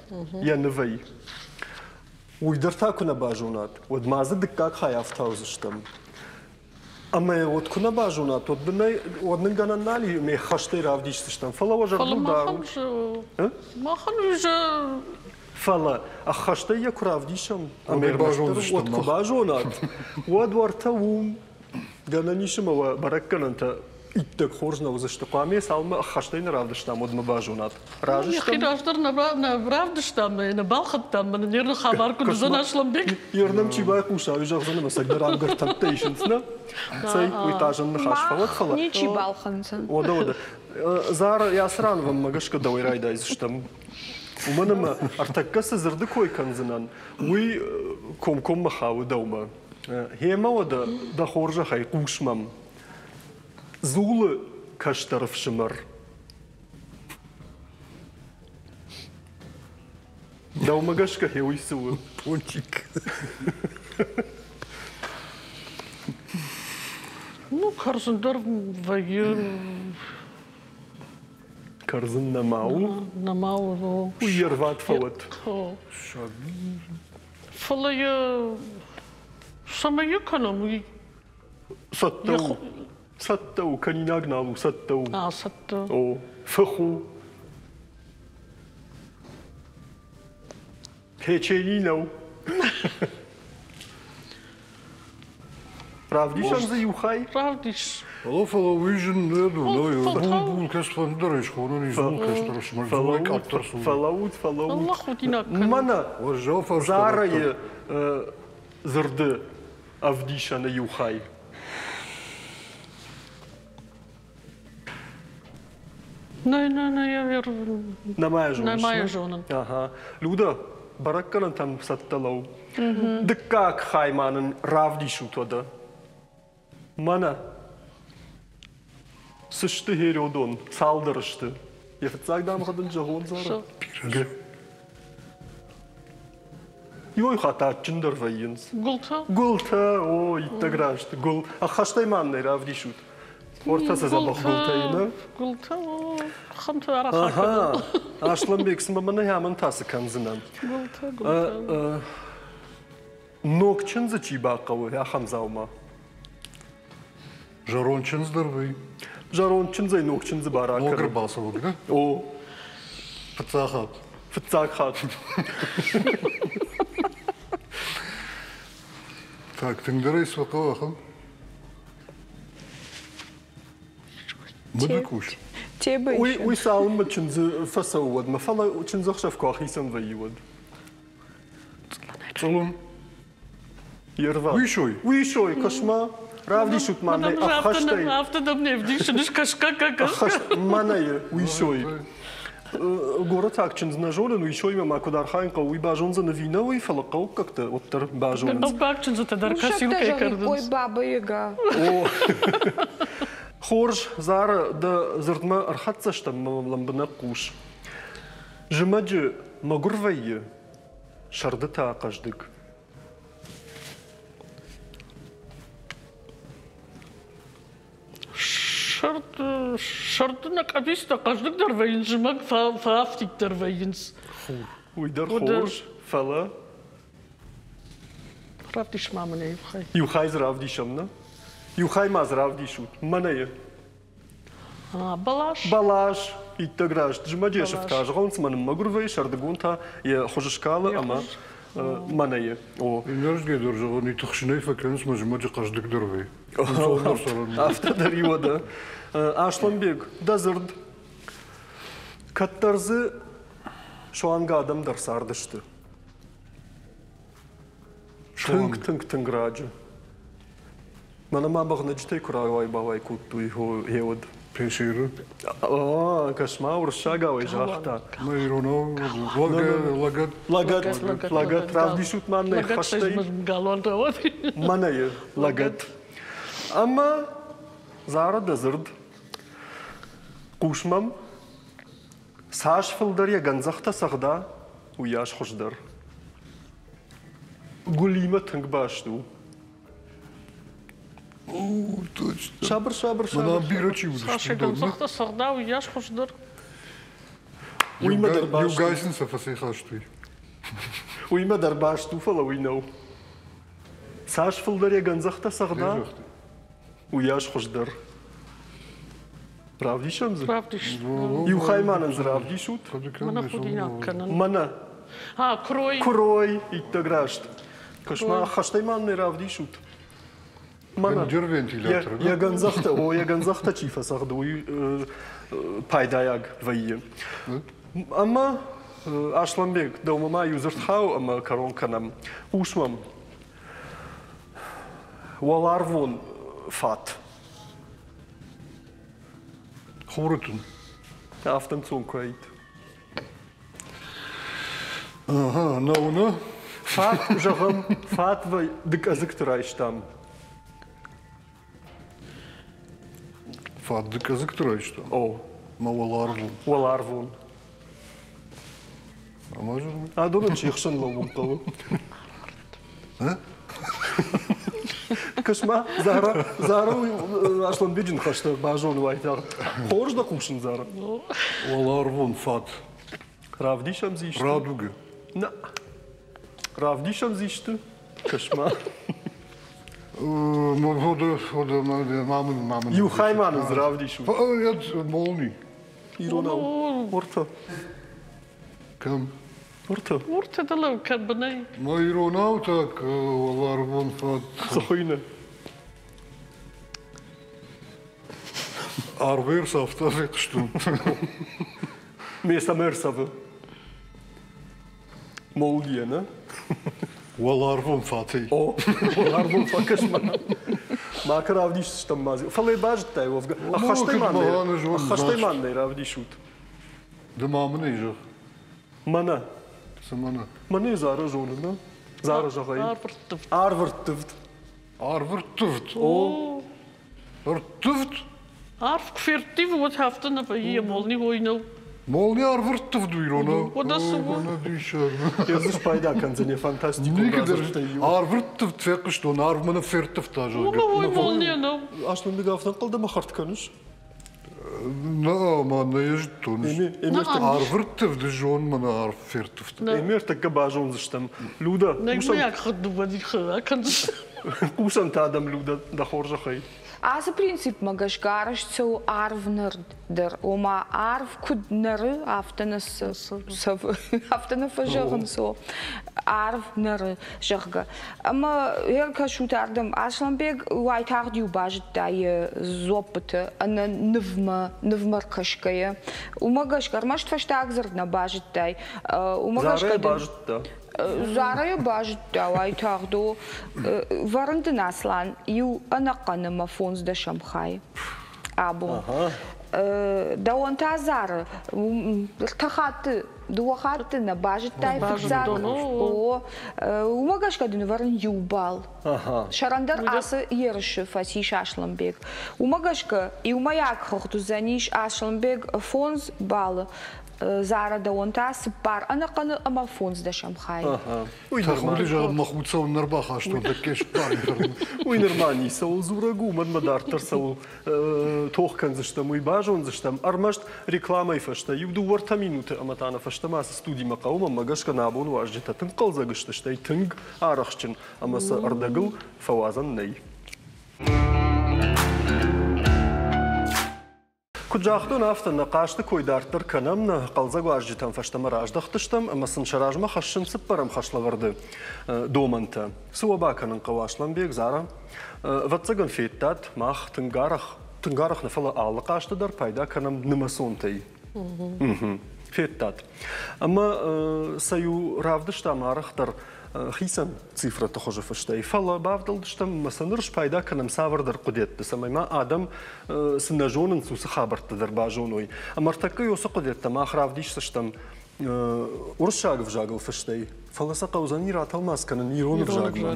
йӕ нывӕй. Уый дӕр та куы нӕ базонат, уӕд ма дзы дыккаг хай афтаудзыстӕм. Ӕмӕ уӕд куы нӕ базонат, уӕд нын уӕд нын гӕнӕн нал и, ме ххӕстӕй равдисдзыстӕм. Фӕлӕ уӕ зӕрдыл дарут. Махӕн уже Фӕлӕ ӕххӕстӕй йӕ куы равдисӕм, ӕмӕ ӕрмӕстдӕр уӕд куы базонат, уӕд уӕртӕ уым гӕнӕн ис ӕмӕ уӕ бӕрӕггӕнӕнтӕ иттӕг хорз нӕ уыдзысты. Хъуамӕ цалынмӕ ӕххӕстӕй нӕ равдыстам, уӕдмӕ базонат. Разы стӕм? Раздӕр нӕ равдыстам, нӕ балхӕдтам, мӕнӕ не хабар куыд уыдзӕн Аслӕнбег. Ернӕм чи байхъуса, уый зӕгъдзӕн ӕмӕ цӕгдӕр ӕмгӕртӕмттӕ исынц, нӕ? Цӕй, уый хъазӕн ныхас фӕуӕд, фӕлӕ... Ничи балхӕндзӕн. Уӕдӕ, уӕдӕ. Зара, ацы ранвӕммӕ гӕсгӕ дӕуӕй райдайдзыстӕм. Уымӕн ӕмӕ ӕртӕккӕ цы дзырды кой кӕндзынӕн, уый комкоммӕ хауы дӕумӕ. Гъемӕ уӕдӕ дӕ хорзӕхӕй хъус мӕм. Дзулы кӕстӕр ӕфсымӕр. Дӕумӕ гӕсгӕ гъе уый цы у? Пончик. Ну, кӕрдзын дӕр вӕййы. Кӕрдзын нӕма у? Нӕма у. Уый йе рвад фӕуӕд. Фӕлӕ йӕ цӕмӕй йӕ кӕнӕм, уый Цӕттӕ у. Цӕттӕ у, кӕнинаг нал у, цӕттӕ у. А, цӕттӕ. О, фых у. Печени нӕу. Равдисӕм дзы иу хай? Равдис. Фӕлӕ, фӕлӕ уый зын нӕ бул кӕсфӕндӕрӕй схонӕн ис, бул кӕстӕр смӕрдзӕй къаддӕр цу. Фӕлӕуут, фӕлӕуут. Мӕнӕ Зарайы дзырды ӕвдисӕны иу хай. Нӕ, нӕ, нӕ, я веру. Нӕма йӕ зоныс? Нӕма йӕ зонын. Ага. Люда, бӕрӕггӕнӕнтӕм цӕттӕ лӕуу. Дыккаг хай ма нын равдисут уӕдӕ. Мӕнӕ. Цы сты Херодон? Цалдӕр сты. Йӕ фыццаг дамгъӕ дын зӕгъон, Зара? Г. Иуӕй хатт адджындӕр вӕййынц. Гуылтӕ? Гуылтӕ, о, иттӕг раст. Гуыл. Ӕххӕстӕй ма нӕ равдисут. Ортӕ сӕ дзӕбӕх гуылтӕй, нӕ? Гуылтӕ, о, хӕмтӕ арӕх Ага. Аслӕнбег, цымӕ мӕнӕ амӕн та цы кӕндзынӕн? Гуылтӕ, гуылтӕ. Ног чындзы чи бахъӕуы, ахӕм дзаума. Зӕронд чындз дӕр вӕй. Зӕронд чындзӕй ног чындзы баракӕны. Ног ӕрбацӕуӕг, да? О. Фыццаг хатт. Фыццаг хатт. Так, тынгдӕр ӕй цы хъӕуы ахӕм? Мыды къус. Уый, уый цалынмӕ чындзы фӕцӕуы уӕдмӕ, фӕлӕ чындзӕхсӕв куы ахицӕн вӕййы, уӕд. Цъылын. Ерва. Уисой. Уисой, кӕс-ма. Равдисут ма мӕ ӕххӕстӕй. Афтӕ дӕм не вдисын, кӕсгӕ Ӕххӕст мӕнӕйы уисой. Горӕтаг чындз нӕ зонын, уисоймӕ ма куыд архайын хъӕуы, уый базондзӕн ӕви нӕ уый, фӕлӕ хъӕуккӕгтӕ уӕддӕр базонынц. Хъӕуккаг чындзытӕ дӕр косилкӕй кӕрдынц. Ой, баба Яга. О, хорз, Зара, дӕ дзырдмӕ ӕрхӕццӕ стӕм ӕмӕ лӕмбынӕг хъус. Зымӕджы мӕгуыр вӕййы, сӕрды та хъӕздыг. Сӕрды нӕ къӕбицтӕ хъӕздыгдӕр вӕййынц, зымӕг фӕафтиддӕр вӕййынц. Хур. Уый дӕр хорз, фӕлӕ Равдис ма мын иу хай. Иу хай дзы равдисӕм, нӕ? Иу хай ма дзы равдисут. Мӕнӕ Бӕлас. Бӕлас. Иттӕг раст. Зымӕджы йӕ сыфтӕ згъӕлынц, мӕ ныммӕгуыр вӕййы, сӕрдыгон та йӕ хуыз скалы ӕмӕ мӕнӕйы. О. Иннӕрдыгӕй дӕр зӕгъын, тыхсынӕй фӕкӕнынц мӕ зымӕджы хъӕздыгдӕр вӕййы. Афтӕ дӕр и уӕдӕ. Аслӕнбег, дӕ дзырд. Кӕддӕр дзы суанг адӕм дӕр цардысты. Тынг, тынг, тынг раджы. Мӕнӕ ма бӕгънӕджытӕй куы рауай-бауай кодтой, гъеуӕд. Песиры? Кӕс-ма, уырыссагау ӕй загъта. Мӕ иронау лӕгӕт. Лӕгӕт, лӕгӕт. Равдисут ма нӕ хӕстӕй. Мӕнӕйы лӕгӕт. Ӕмӕ Зара дӕ дзырд. Хъус мӕм, цас фылдӕр йӕ гӕндзӕхтӕ цӕгъда, уыйас хуыздӕр. Гуылимӕ тынг баст у. Точно. Сабыр, сабыр, сабыр. Мӕнӕ бирӕ чи уыдысты. Цас йӕ гӕндзӕхтӕ цӕгъда, уыйас хуыздӕр. Уыимӕ дӕр баст Иугай сын сӕ фӕцӕйхастой. Уыимӕ дӕр баст у, фӕлӕ уый нӕу. Цас фылдӕр йӕ гӕндзӕхтӕ цӕгъда, уыйас хуыздӕр. Равдисӕм дзы? Равдис. Иу хай ма нын дзы равдисут. Мӕнӕ худинаг кӕнын. Мӕнӕ. А, куырой. Куырой, иттӕг раст. Кӕс-ма, хӕстӕй ма нын равдисут. Мӕнӕ. вентилятор. Йӕ гӕндзӕхтӕ, о, йӕ гӕндзӕхтӕ чи фӕцӕгъды, уый пайдайаг вӕййы. Ӕмӕ Аслӕнбег, дӕумӕ ма иу дзырд хауы ӕмӕ кӕрон кӕнӕм. Хъус мӕм. Уӕларвон фат. Хуры тын. Афтӕ ӕнцон куы уаид. Ага, науна. Фат, зӕгъӕм, фат дыкъӕдзыгты райстам. Фат дыкъӕдзыгты райстам? О. Мӕ уӕларвон. Уӕларвон. Адонӕн се хсӕн лӕууын хъӕуы. Кӕс-ма, Зара, Зара Асланбеджы ныхӕстӕ базоны уайтагъд. Хорз дӕ хъусын, Зара? Уӕларвон фат. Равдисӕм дзы исты? Радугы. Нӕ. Равдисӕм дзы исты? Кӕс-ма. Иу хай ма нын дзы равдисут. Молни. Иронау. Уыртӕ. Кӕм? Уыртӕ. Уыртӕ дӕлӕ кӕм бынӕй. Ма иронау так уӕларвон фат. Цы хуыйны? Арвы ӕрцавта фехъуыстон. Ме цӕмӕ ӕрцӕвы? Молния, нӕ? Уӕларвон фатӕй. О, уӕларвон фӕкӕс мӕнӕ. Макӕ равдисдзыстӕм ма. Фӕлӕ базыдтай уӕвгӕ. Ӕххӕстӕй ма нӕ равдисут. Ды ма мын ӕй зӕгъ. Мӕнӕ. Цы мӕнӕ? Мӕнӕ Зара зоны, нӕ? Зара зӕгъай. Арвырттывд. Арвырттывд. Арвырттывд? О. Ӕрттывд? Арв куы ферттивы, уӕд афтӕ нӕ вӕййы, молни ой нӕу. Молни арвырттывд у иронау. Уӕдӕ цы у? Ӕз спайда кӕндзӕн фантастикон радзырдтӕй иу. Арвырттывд фехъуыстон, арв мӕ ферттывта, зӕгъгӕ. Уымӕ ой молния нӕу. Аслӕнбег, афтӕ ӕнхъӕл дӕ мӕ хӕрд кӕныс? Нӕ, ма нӕ зыдтон. Арвырттывды зон мӕнӕ арв ферттывта. Ӕмӕ ӕртӕккӕ базондзыстӕм. Люда, Нӕ хъуыд акӕндзыстӕм. Хъусӕм та дӕм, Люда, дӕ хорзӕхӕй. Ацы принципмӕ гӕсгӕ арӕзт цӕуы арвнӕрд дӕр. Ома арв куыд нӕры, афтӕ нӕ цӕвы, афтӕ нӕ фӕзӕгъынц, о, арв нӕры, зӕгъгӕ. Ӕмӕ ӕркӕсут ардӕм, Аслӕнбег уайтагъд-иу базыдта йӕ дзуӕппыты ӕнӕ нывмӕ, нывмӕ ркӕсгӕйӕ. Уымӕ гӕсгӕ ӕрмӕст фӕстаг дзырд нӕ базыдтай. Уымӕ гӕсгӕ базыдта. Зарайы базыдта уайтагъд, о. Вӕрын дын, Аслан, иу ӕнӕхъӕн ӕмӕ фондздӕсӕм хай абон. Дӕуӕн та Зары ӕртӕ хатты, дыууӕ хатты нӕ базыдтай фыццаг. О, уымӕ гӕсгӕ дын ӕвӕрын иу балл. Сӕрӕндӕр ацы ерысы фӕцис Аслӕнбег. Уымӕ гӕсгӕ иумӕйаг хыгъд уыдзӕнис Аслӕнбег 5 баллы, Зара дӕуӕн та цыппар ӕнӕхъӕны ӕмӕ фондздӕсӕм хай. Тӕхуды зӕгъын, мӕ худ цӕуын ӕрбахастон, дӕкке сыппар. Уый нырма ницӕуыл дзурӕг у, мӕнмӕ дарддӕр цӕуыл тох кӕндзыстӕм, уый базондзыстӕм. Ӕрмӕст рекламӕйы фӕстӕ иу дыууӕ-ӕртӕ минуты ӕмӕ та нӕ фӕстӕмӕ ацы студимӕ хъӕуы, мӕнмӕ гӕсгӕ нӕ абон уазджытӕ тынг хъӕлдзӕг сты, стӕй тынг арӕхстджын ӕмӕ сӕ ӕрдӕгыл фӕуадзӕн нӕй. Куыд загътон, афтӕ нӕ хъазты кой дарддӕр кӕнӕм, нӕ хъӕлдзӕг уазджытӕм фӕстӕмӕ раздӕхтыстӕм ӕмӕ сын сӕ размӕ хӕссын цыппӕрӕм хӕслӕвӕрды домӕнтӕ. Цы уӕ бакӕнын хъӕуы, Аслӕнбег, Зара? Ӕвӕццӕгӕн федтат, мах тынг арӕх, тынг арӕх нӕ, фӕлӕ алы хъазты дӕр пайда кӕнӕм нымӕцонтӕй. Федтат. Ӕмӕ сӕ иу равдыстам арӕхдӕр хицӕн цифрӕты хуызы фыстӕй, фӕлӕ бавдӕлдыстӕм ӕмӕ сӕ ныр спайда кӕнӕм цавӕрдӕр хъуыдыйӕдты, цӕмӕй ма адӕм цы нӕ зонынц, уыцы хабӕртты дӕр базоной. Ӕмӕ ӕртӕккӕ уыцы хъуыдыйӕдтӕ мах равдисдзыстӕм уырыссаг ӕвзагыл фыстӕй, фӕлӕ сӕ хъӕудзӕни ратӕлмац кӕнын ирон ӕвзагмӕ.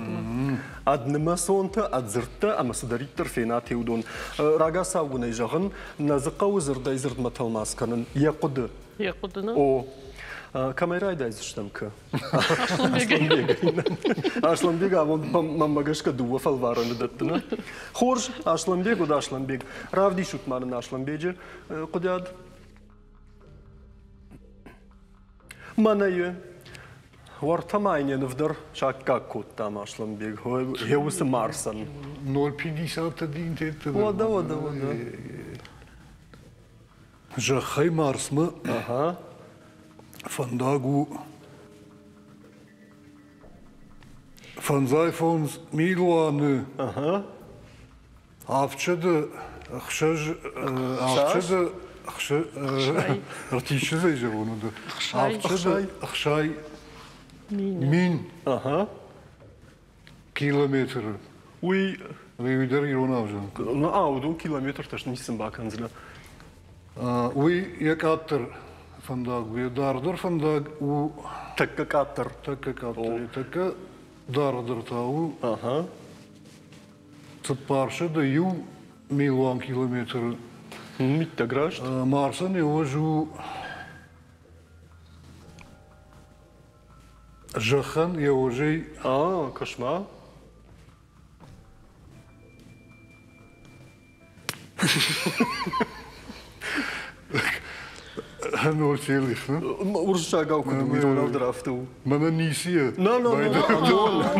Ӕднымӕцонтӕ, ӕдзырдтӕ ӕмӕ цыдӕриддӕр фенат, уыдон. Рагацау уын ӕй зӕгъын, нӕ дзы хъӕуы дзырдӕй дзырдмӕ тӕлмац кӕнын йӕ хъуыды. Йӕ хъуыды нӕ? О. Кӕмӕй райдайдзыстӕм, кӕ? Аслӕнбег. Аслӕнбег абон мӕнмӕ гӕсгӕ дыууӕ фӕлварӕны дӕттыны. Хорз, Аслӕнбег уыд Аслӕнбег. Равдисут ма нын Аслӕнбеджы хъуыдиад. Мӕнӕ уӕртӕ ма йын йӕ ныв дӕр саккаг кодтам Аслӕнбег. Йӕ уыцы Марсӕн. 0,51 тетты. Уӕдӕ, уӕдӕ, уӕдӕ. Зӕххӕй Марсмӕ фӕндаг у 55 милуаны 706 700 ӕртиссӕдзӕй зӕгъон уыд 760 мин километры. Уый уый дӕр ирон ӕвзаг. Ну, а, уыдон километртӕ ницы бакӕндзынӕ. Уый йӕ къаддӕр фӕндаг у, йӕ дарддӕр фӕндаг у тӕккӕ къаддӕр. Тӕккӕ къаддӕр, тӕккӕ даргъдӕр та у 401 милуан километры. Миттӕг раст. Марсӕн йӕ уӕз у зӕххӕн йӕ уӕзӕй. А, кӕс-ма. Ноль целых, ну? Уырыссагау куыд у, иронау дӕр афтӕ у. Мӕнӕ ницы. Ноль, ноль,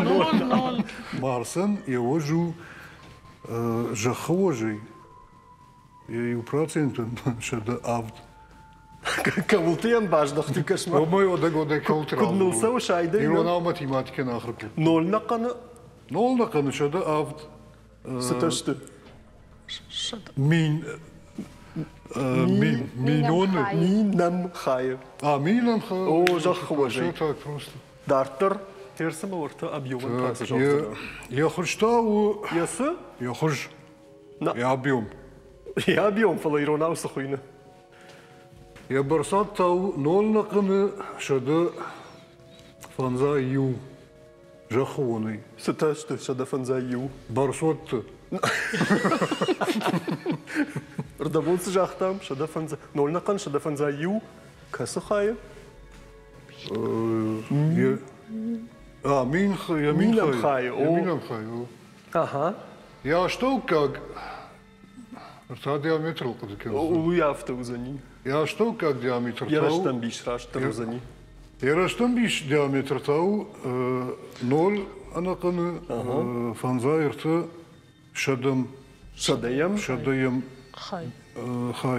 ноль, ноль. Марсӕн йӕ уӕз у зӕххы уӕзӕй иу процентӕн 107. Кӕуылты йӕм баздӕхти, кӕс-ма. Омӕ одӕг кӕуылты Куыд ныл цӕуы сайдӕй? Иронау математикӕ нӕ ахуыр кодта. Ноль нӕхъӕны? Ноль нӕхъӕны 107. Цытӕ сты? Мин. Миноны. Минӕм хайы. А, минӕм хайы. О, зӕххы уӕзӕй. Так просто. Дарддӕр Терсымы уӕртӕ объемӕн та цы зӕгъдзынӕ? Йӕ хуыз та у... Йӕ цы? Йӕ хуыз. Йӕ объем. Йӕ объем, фӕлӕ иронау цы хуыйны? Йӕ бӕрцад та у 0,151 зӕххы уонӕй. Цытӕ сты 151? Бӕрцуӕтты. Рдӕбон цы загътам? 0,151 кӕцы хайы? А, мин, йӕ мин хайы. Йӕ минӕм хайы. Ага. Йӕ астӕуккаг ӕртӕ диаметрыл хъуыды кӕнын. Уый афтӕ уыдзӕни. Йӕ астӕуккаг диаметр Йӕ рӕстӕмбис растдӕр уыдзӕни. Йӕ рӕстӕмбис диаметр та у 0 ӕнӕхъӕны 53 сӕдӕм Сӕдӕйӕм? Сӕдӕйӕм хай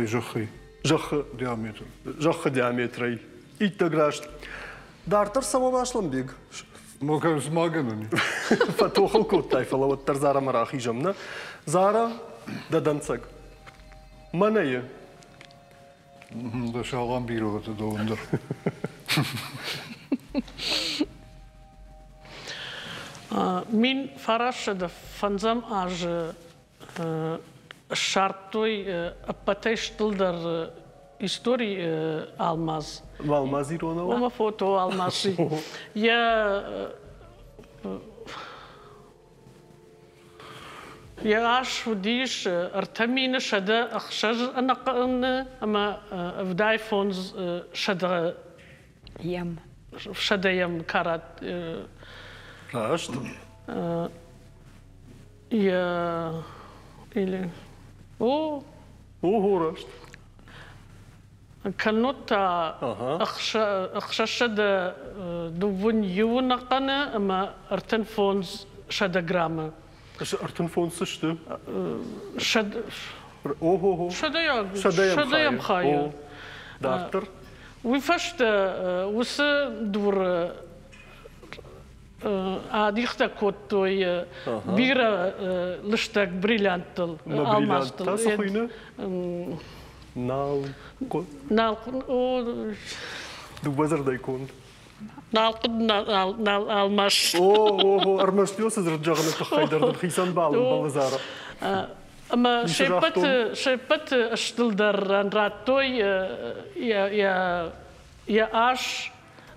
зӕххӕй. Зӕххы диаметр. Зӕххы диаметрӕй. Иттӕг раст. Дарддӕр цӕуӕм, Аслӕнбег. Ну, как змаганы. Фӕтохыл кодтай, фӕлӕ уӕддӕр Зарамӕ рахизӕм, нӕ? Зара, дӕ дӕнцӕг. Мӕнӕйы. Да салам бирӕгъты дон дӕр. 1905 азы ссардтой ӕппӕтӕй стылдӕр истори алмаз. Алмаз иронау? Ома фото алмаз. Йӕ Йӕ ас уыдис 3106 ӕнӕхъӕны ӕмӕ 75 Йӕм. Сӕдӕйӕм карат. Раст. Йӕ или о. Ого, раст. Кӕннод та ӕхсӕзсӕдӕ дыууын иуы ӕнӕхъӕны ӕмӕ 35 сӕдӕ граммы. 35 цы сты? Сӕдӕйӕм хайы. Дарддӕр? Уый фӕстӕ уыцы дуры адихтӕ кодтой бирӕ лыстӕг бриллианттыл, алмазтыл. Цы хуыйны? Нал. Нал. Дыууӕ дзырдӕй конд. Налхъуыд нал алмаз. О, о, ӕрмӕст уыцы дзырд зӕгъыны тыххӕй дӕр дын хицӕн бал ӕмбӕлы Зара. Ӕмӕ се ппӕты стылдӕр радтой йӕ ас,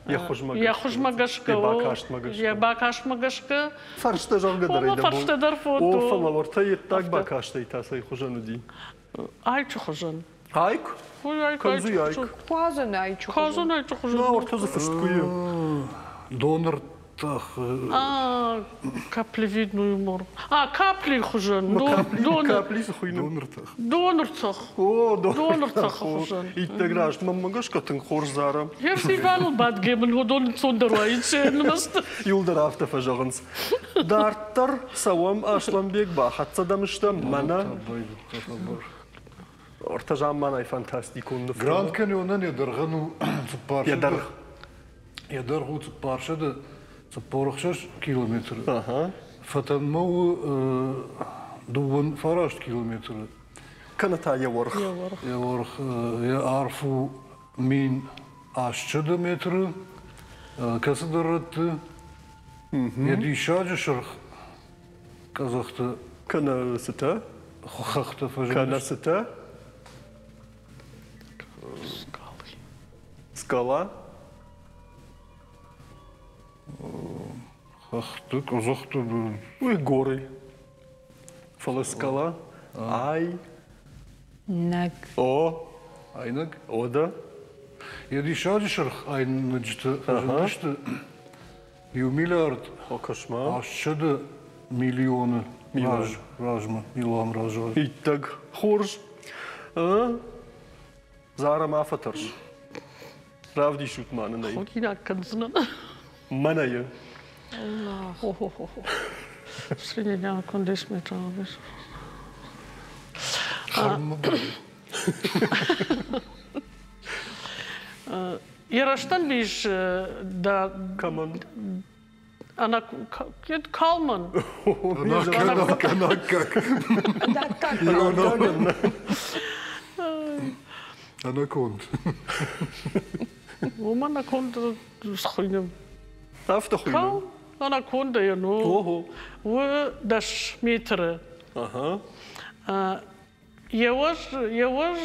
йӕ хуызмӕ йӕ хуызмӕ гӕсгӕ, йӕ бакастмӕ гӕсгӕ. Йӕ бакастмӕ гӕсгӕ. Фӕрстӕ зӕгъгӕ дӕр ӕй фӕрстӕ дӕр фото. О, фӕлӕ уӕртӕ йе ддаг бакастӕй та цӕй хуызӕн уыди? Айчы хуызӕн. Айк? Кӕм дзы айк? Куадзӕн айчы хуызӕн. Куадзӕн айчы хуызӕн. На, уӕртӕ дзы фыст куы и. Доныртах. А, каплевидную мор. А, капли хуызӕн. Капли цы хуыйны? Доныртах. Доныртах. О, доныртахы хуызӕн. Иттӕг раст, мӕнмӕ гӕсгӕ тынг хорз зары. Ефсиваныл бадгӕ мын уыдон ӕнцондӕр уаид сӕ нымӕцты. Иуылдӕр афтӕ фӕзӕгъынц. Дарддӕр цӕуӕм, Аслӕнбег, бахӕццӕ дӕм стӕм, мӕнӕ. Ӕртӕ замманай фантастикон ныв. Гранд Каньонӕн йӕ дӕргъӕн у цыппар. Йӕ дӕргъ. Йӕ дӕргъ у 446 километры. Фӕтӕнмӕ у 29 километры. Кӕнӕ та йӕ уӕрх. Йӕ уӕрх, йӕ арф у 1800 метры, кӕцыдӕр рӕтты. Йӕ диссаджы сырх къӕдзӕхты. Кӕнӕ цытӕ? Хӕхтӕ фӕзындысты. Кӕнӕ цытӕ? Скала? Хӕхты, къӕдзӕхты. Уый горы. Фӕлӕ скала? Ай. Нӕг. О. Айнӕг? О, да. Йӕ диссаджы сырх айнӕджыты фӕзындысты 1 миллиард 800 миллионы размӕ, милуан размӕ. Иттӕг хорз. Зара, ма фӕтӕрс. Равдисут ма нын ӕй. Худинаг кӕндзынӕн. Мӕнӕйы. Хо-хо-хо. Средняя кондис метров. Йӕ рӕстӕмбис дӕ Кӕмӕн? Ана Калман. Анаккаг. Даккаг. Ӕнӕконд. Уым анаконда схуыйны. Афтӕ хуыйны? Анаконда ну. Ого. У 10 метры. Ага. Йӕуӕз, йӕуӕз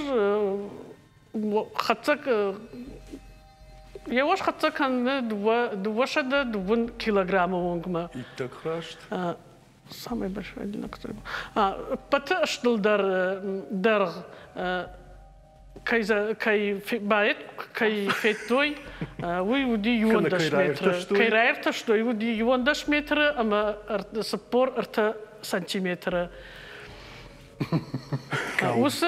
хӕццӕг йӕуӕз хӕццӕ кӕны 220 килограммы онгмӕ. Иттӕг раст. Самый большой одинаковый. Ӕппӕты стылдӕр дӕргъ кӕй кӕй кӕй федтой, уый уыди 11 метры. Кӕй раиртӕстой, уыди 11 метры ӕмӕ 43 сантиметры. Уыцы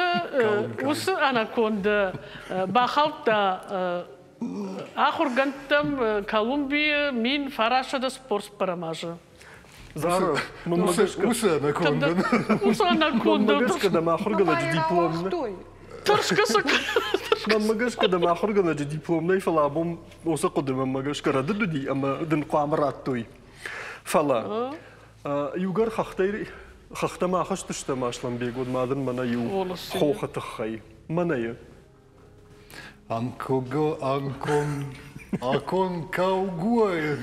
уыцы анаконда бахаудта ахуыргӕндтӕм Колумбийы 1944 азы. Зара, мӕнмӕ гӕсгӕ Уыцы анаконда. Уыцы анаконда. Мӕнмӕ гӕсгӕ дӕм ахуыргӕнӕджы диплом. Тӕрсгӕ цы Мӕнмӕ гӕсгӕ дӕм ахуыргӕнӕджы диплом нӕй, фӕлӕ абон уыцы хъуыды мӕнмӕ гӕсгӕ рӕдыд уыди ӕмӕ дын хъуамӕ радтой. Фӕлӕ иугӕр хӕхтӕй хӕхтӕм ахызтыстӕм, Аслӕнбег, уӕд ма дын мӕнӕ иу хохы тыххӕй. Мӕнӕйы. Анкого, анкон, Аконкаугуайы.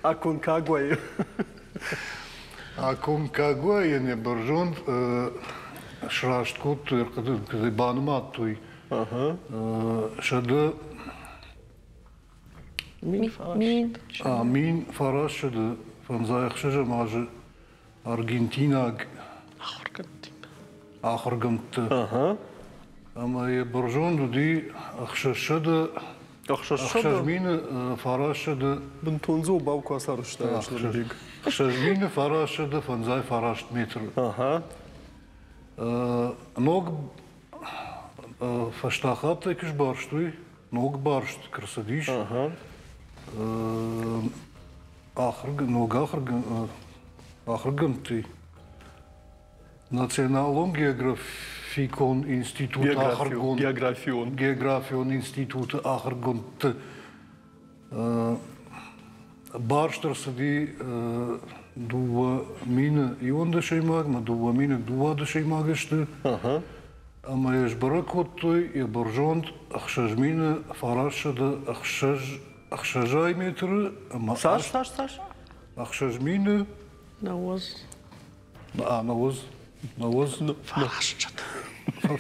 Аконкагуайы. Аконкагуайӕн йӕ бӕрзонд сраст кодтой, ӕрхъуыды банымадтой сӕдӕ 1956 азы аргентинаг ахуыргӕндты. Ӕмӕ йӕ бӕрзонд уыди 6900 Бынтон дзобау куы ацарӕзта Аслӕнбег. 6959 метры. Ног фӕстаг хаттӕй куы сбарстой, ног барст куы рцыдис, ног ахуыргӕндты Националон географикон институт ахуыргонд географион географион институты ахуыргондты барст ӕрцыди 2011-ӕмӕ 2012 сты. Ӕмӕ йӕ сбӕрӕг кодтой йӕ бӕрзонд 6906 метры ӕмӕ Цас, цас, цас? 6000 Науӕдз. Науӕдз. Науӕдз. Фарастсӕдӕ.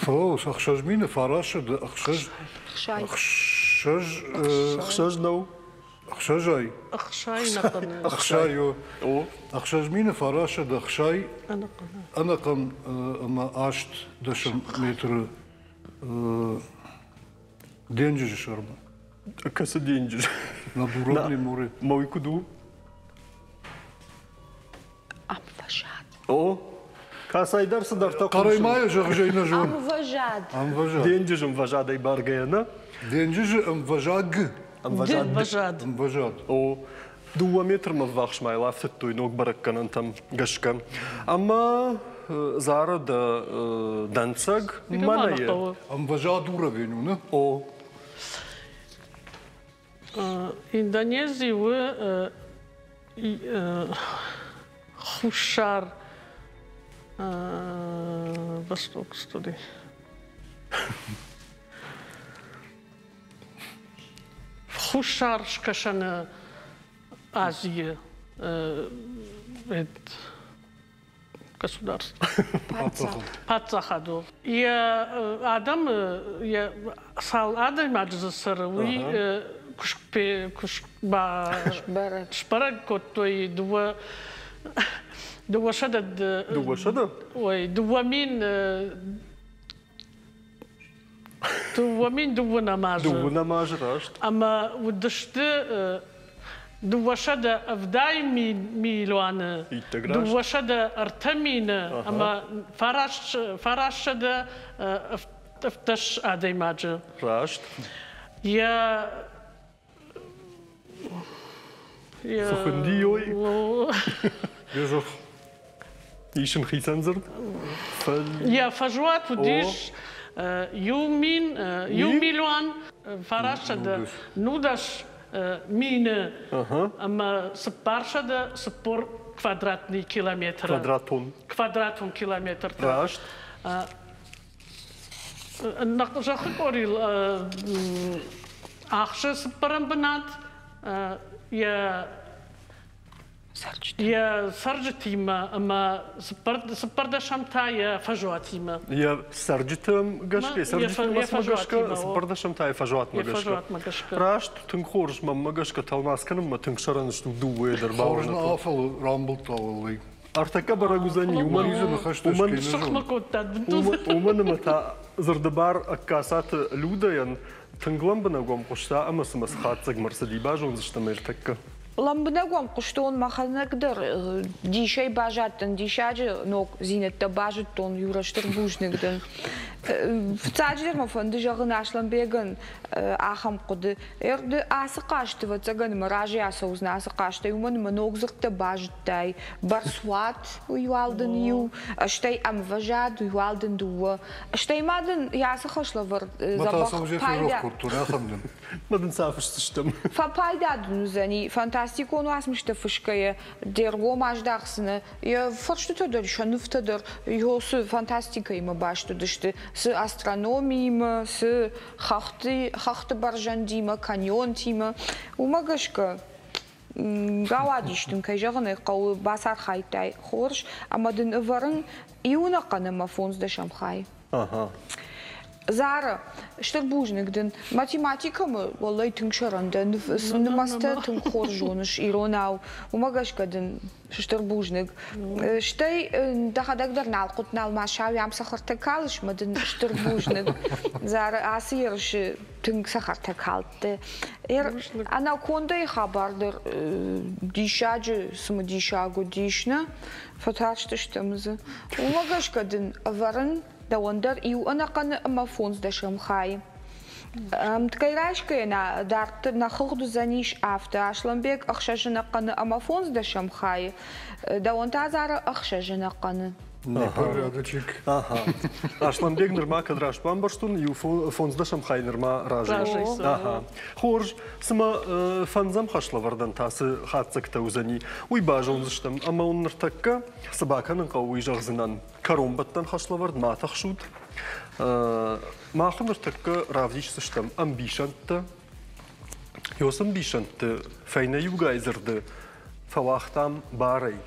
Фӕлӕуу, 6900 ӕхсӕз. Ӕхсӕз. Ӕхсӕз нӕу? Ӕхсӕзӕй. Ӕхсай ӕнӕхъӕн. Ӕхсай, о. 6960 ӕнӕхъӕн ӕмӕ 80 метры денджызы сӕрмӕ. Кӕцы денджыз? На Дуродный море. Мӕ уый куыд у? Ӕмвӕзад. О, кӕцӕйдӕр цыдӕртӕ Хъӕрӕй ма йӕ зӕгъзӕй нӕ зон. Ӕмвӕзад. Ӕмвӕзад. Денджызы ӕмвӕзадӕй баргӕйӕ, нӕ? Денджызы ӕмвӕзаг. Ӕмвӕзад. Ӕмвӕзад. Ӕмвӕзад. О, 2 метрмӕ ввахс ма йыл афтыдтой ног бӕрӕггӕнӕнтӕм гӕсгӕ. Ӕмӕ Зара дӕ дӕнцӕг мӕнӕ Ӕмвӕзад уровень у, нӕ? О. Индонези у Хуссар Восток студи. Хуссар скӕсӕны Азийы государство. Паддзахад у. Йӕ адӕмы, йӕ цал адӕймаджы дзы цӕры, уый куы сбӕрӕг кодтой 200 200? Ой, 2000 2012 азы. Дыууынӕм азы раст. Ӕмӕ уыдысты 270 милуаны, 203 мины ӕмӕ 917 адӕймаджы. Раст. Йӕ Цы хуынди ой? Ис ын хицӕн дзырд? Йӕ фӕзуат уыдис 1 910 000 ӕмӕ 440 квадратный километры. Квадратон. Квадратон километртӕ. Раст. Зӕххы къорийыл ахсы цыппӕрӕм бынат йӕ йӕ цӕрджытимӕ ӕмӕ цыппӕрдӕсӕм та йӕ фӕзуатимӕ. Йӕ цӕрджытӕм гӕсгӕ, цӕрджытимӕ гӕсгӕ, цыппӕрдӕсӕм та йӕ фӕзуатмӕ гӕсгӕ. Раст, тынг хорз, мӕнмӕ гӕсгӕ тӕлмац кӕнынмӕ тынг сӕрӕн стут дыууӕйӕ дӕр. Хорз нӕ, фӕлӕ рамбылдта уӕллӕй. Ӕртӕккӕ бӕрӕг уыдзӕни, уымӕн уымӕн ӕмӕ та дзырдыбар Ӕгкацаты Людӕйӕн тынг лӕмбынӕг уӕм хъуыста ӕмӕ цымӕ цы хатдзӕгмӕ ӕрцыди, базондзыстӕм ӕртӕккӕ. Лӕмбынӕг уӕм хъуыстон, мӕхӕдӕг дӕр дисӕй баззадтӕн, диссаджы ногдзинӕдтӕ базыдтон, Юра, стыр бузныг дын. Фыццаджыдӕр мӕ фӕнды зӕгъын Аслӕнбегӕн ахӕм хъуыды. Ды ацы хъазты, ӕвӕццӕгӕн, мӕ разӕй ацӕудзынӕ ацы хъазтӕй, уымӕн ӕмӕ ног дзырдтӕ базыдтай. Бӕрцуат, уый уал дын иу, стӕй ӕмвӕзад, уый уал дын дыууӕ. Стӕй ма дын йӕ ацы хӕслӕвӕрд дзӕбӕх пайда... Ма дын цы афысдзыстӕм? Фӕпайда дын уыдзӕни фантастикон уацмыстӕ фысгӕйӕ, де ргом аздахдзынӕ, йӕ фӕрстытӕ дӕр, сӕ нывтӕ дӕр цы фантастикӕимӕ баст уыдысты, цы астрономиимӕ, цы хӕхты, хӕхты бӕрзӕндимӕ, каньонтимӕ. Уымӕ гӕсгӕ рауадис дын, кӕй зӕгъын ӕй хъӕуы, бацархайдтай хорз, ӕмӕ дын ӕвӕрын иу ӕнӕхъӕн ӕмӕ фондздӕсӕм хай. Зара, стыр бузныг дын. Математикӕмӕ уӕллӕй тынг сӕрӕн дӕ, нымӕцтӕ тынг хорз зоныс иронау. Уымӕ гӕсгӕ дын стыр бузныг. Стӕй дӕхӕдӕг дӕр налхъуыт налмасау ам цӕхӕртӕ калыс мӕ дын стыр бузныг. Зара, ацы ерысы тынг цӕхӕртӕ калдты. Анакондайы хабар дӕр диссаджы цымыдисаг уыдис, нӕ? Фӕтарстыстӕм дзы. Уымӕ гӕсгӕ дын ӕвӕрын дӕуӕн дӕр иу ӕнӕхъӕны ӕмӕ фондздӕсӕм хайы. Ӕмткӕй райсгӕйӕ нӕ дарддӕр нӕ хыгъд уыдзӕнис афтӕ: Аслӕнбег ӕхсӕз ӕнӕхъӕны ӕмӕ фондздӕсӕм хайы, дӕуӕн та Зара ӕхсӕз ӕнӕхъӕны. Непорядочек. Ага. Асланбег нырма кӕд раст бамбӕрстон, иу фондздӕсӕм хай нырма разы. Ага. Хорз, цымӕ фӕндзӕм хӕслӕвӕрдӕн та цы хатдзӕгтӕ уыдзӕни, уый базондзыстӕм. Ӕмӕ уын ныртӕккӕ цы бакӕнын хъӕуы, уый зӕгъдзынӕн. Кӕронбӕттӕн хӕслӕвӕрд ма тыхсут. Мах ныртӕккӕ равдисдзыстӕм ӕмбисӕндтӕ. Ёс ӕмбисӕндты фӕйнӕ иугай дзырды фӕуагътам барӕй.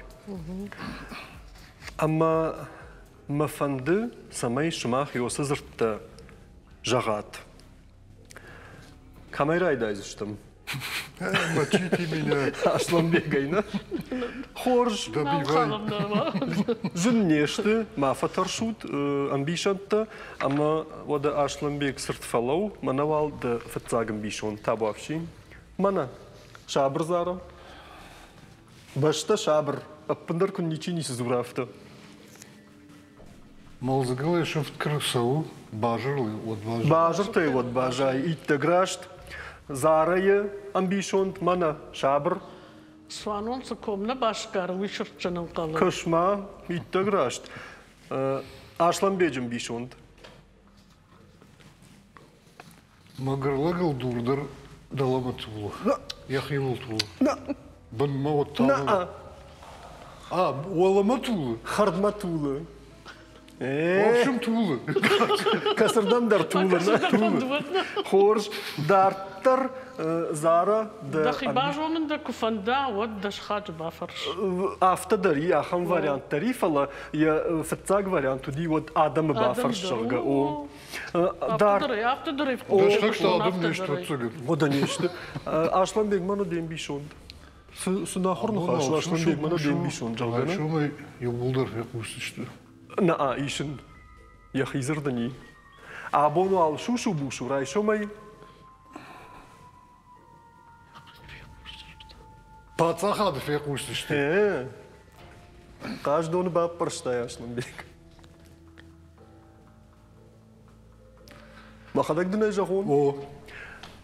Ӕмӕ мӕ фӕнды, цӕмӕй сымах ёсы дзырдтӕ зӕгъат. Кӕмӕй райдайдзыстӕм? Мочите меня. Асланбегӕй, нӕ? Хорз. Добивай. Зын не сты, ма фӕтӕрсут ӕмбисӕндтӕ, ӕмӕ уӕдӕ Асланбег цырд фӕлӕуу, мӕнӕ уал дӕ фыццаг ӕмбисонд табуафси. Мӕнӕ, сабыр Зара. Бӕстӕ сабыр, ӕппындӕр куы ничи ницы дзура, афтӕ. Мӕлдзыгыл сӕфт куы рцӕуы, базырыл уӕд базайы. Базыртӕй уӕд базайы, иттӕг раст. Зарайы ӕмбисонд мӕнӕ сабыр. Цуанон цы ком нӕ басгары, уый сырдджын ӕнхъӕлы. Кӕс-ма, иттӕг раст. Аслӕнбеджы ӕмбисонд. Мӕгуыр лӕгыл дур дӕр дӕлӕмӕ тулы. Йӕхиуыл тулы. Бынмӕ уӕд та. А, уӕлӕмӕ тулы? Хӕрдмӕ тулы. В общем, тулы. Кӕцырдӕм дӕр тулы. Тулы. Хорз. Дарддӕр Зара Дӕхи базонын дӕ куы фӕнда, уӕд дӕ сыхаджы бафӕрс. Афтӕ дӕр и, ахӕм вариант дӕр и, фӕлӕ йӕ фыццаг вариант уыди, уӕд адӕмы бафӕрс, зӕгъгӕ. О. Афтӕ дӕр Дӕсхӕгтӕ адӕм не сты, ӕцӕгӕн. Уӕдӕ не сты. Асланбег мӕнӕ де мбисонд. Цы нахуыр ныхас у, Асланбег мӕнӕ де мбисонд, зӕгъгӕ. Райсомӕй иууылдӕр фехъусдзысты. Нӕ, исын. Йӕхи дзырд ын и. Абон уал сусу-бусу райсомӕй Паддзахады фехъусдзысты. Хъаздоны баппӕрстай, Асланбег. Мӕхӕдӕг дын ӕй зӕгъон? О.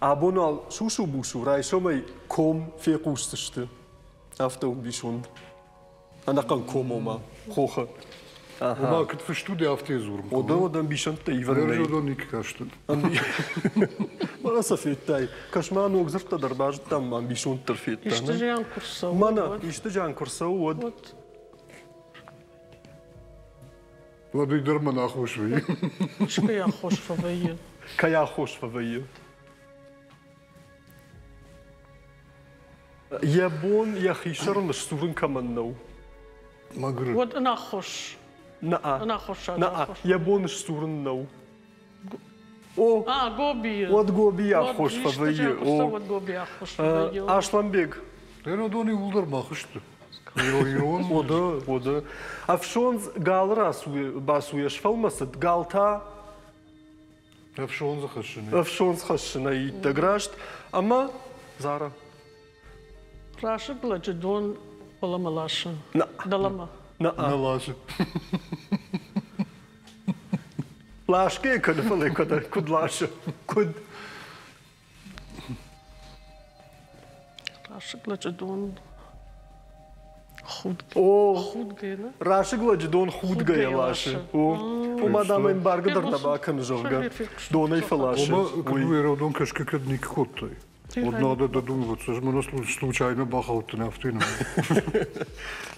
Абон уал сусу-бусу райсомӕй ком фехъусдзысты. Афтӕ у ӕмбисонд. Ӕнӕхъӕн ком ома, хохы. Ома, куыд фыст уыди, афтӕ дзурын. Одӕ уӕд ӕмбисӕндтӕ ивӕн нӕй. Ӕрзодон никуы кастӕн. Мӕнӕ сӕ федтай. Кӕс-ма, ног дзырдтӕ дӕр базыдтам, ма ӕмбисонд дӕр федтам. Исты зиан куы рцӕуы, Мӕнӕ, исты зиан куы рцӕуы, уӕд. Уӕд уый дӕр мӕн аххос вӕййы. Кӕй аххос фӕвӕййы? Кӕй аххос фӕвӕййы? Йӕ бон йӕхи сӕрыл сдзурын кӕмӕн нӕу. Мӕгуыр. Уӕд ӕнаххос. Нӕ. Ӕнаххосаг. Нӕ, йӕ бон сдзурын нӕу. О, А, Гобийы. Уӕд Гобийы аххос фӕвӕййы. О, уӕд Гобийы аххос фӕвӕййы. Асланбег. Уыдон иууылдӕр мах сты. Ирон. Оды, оды. Ӕфсондз галы басуйӕ сфӕлмӕцыд, гал та Ӕфсондзы хӕссынӕй. Ӕфсондз хӕссынӕй иттӕг раст. Ӕмӕ Зара. Расыг лӕджы дон уӕлӕмӕ ласы. Дӕлӕмӕ. Нӕ Нӕ ласы. Ласгӕ кӕны, фӕлӕ куыд ласы? Куыд? Расыг лӕджы дон О, худгӕ, нӕ? Расыг лӕджы дон худгӕйӕ ласы. О, ома дам ӕмбаргӕ дӕр нӕ бакӕны, зӕгъгӕ, донӕй фӕласы. Ома, куыд у, дон кӕсгӕ кӕд никуы кодтай? Вот надо додумываться, мӕнӕ случайно бахаудтӕн афтӕ.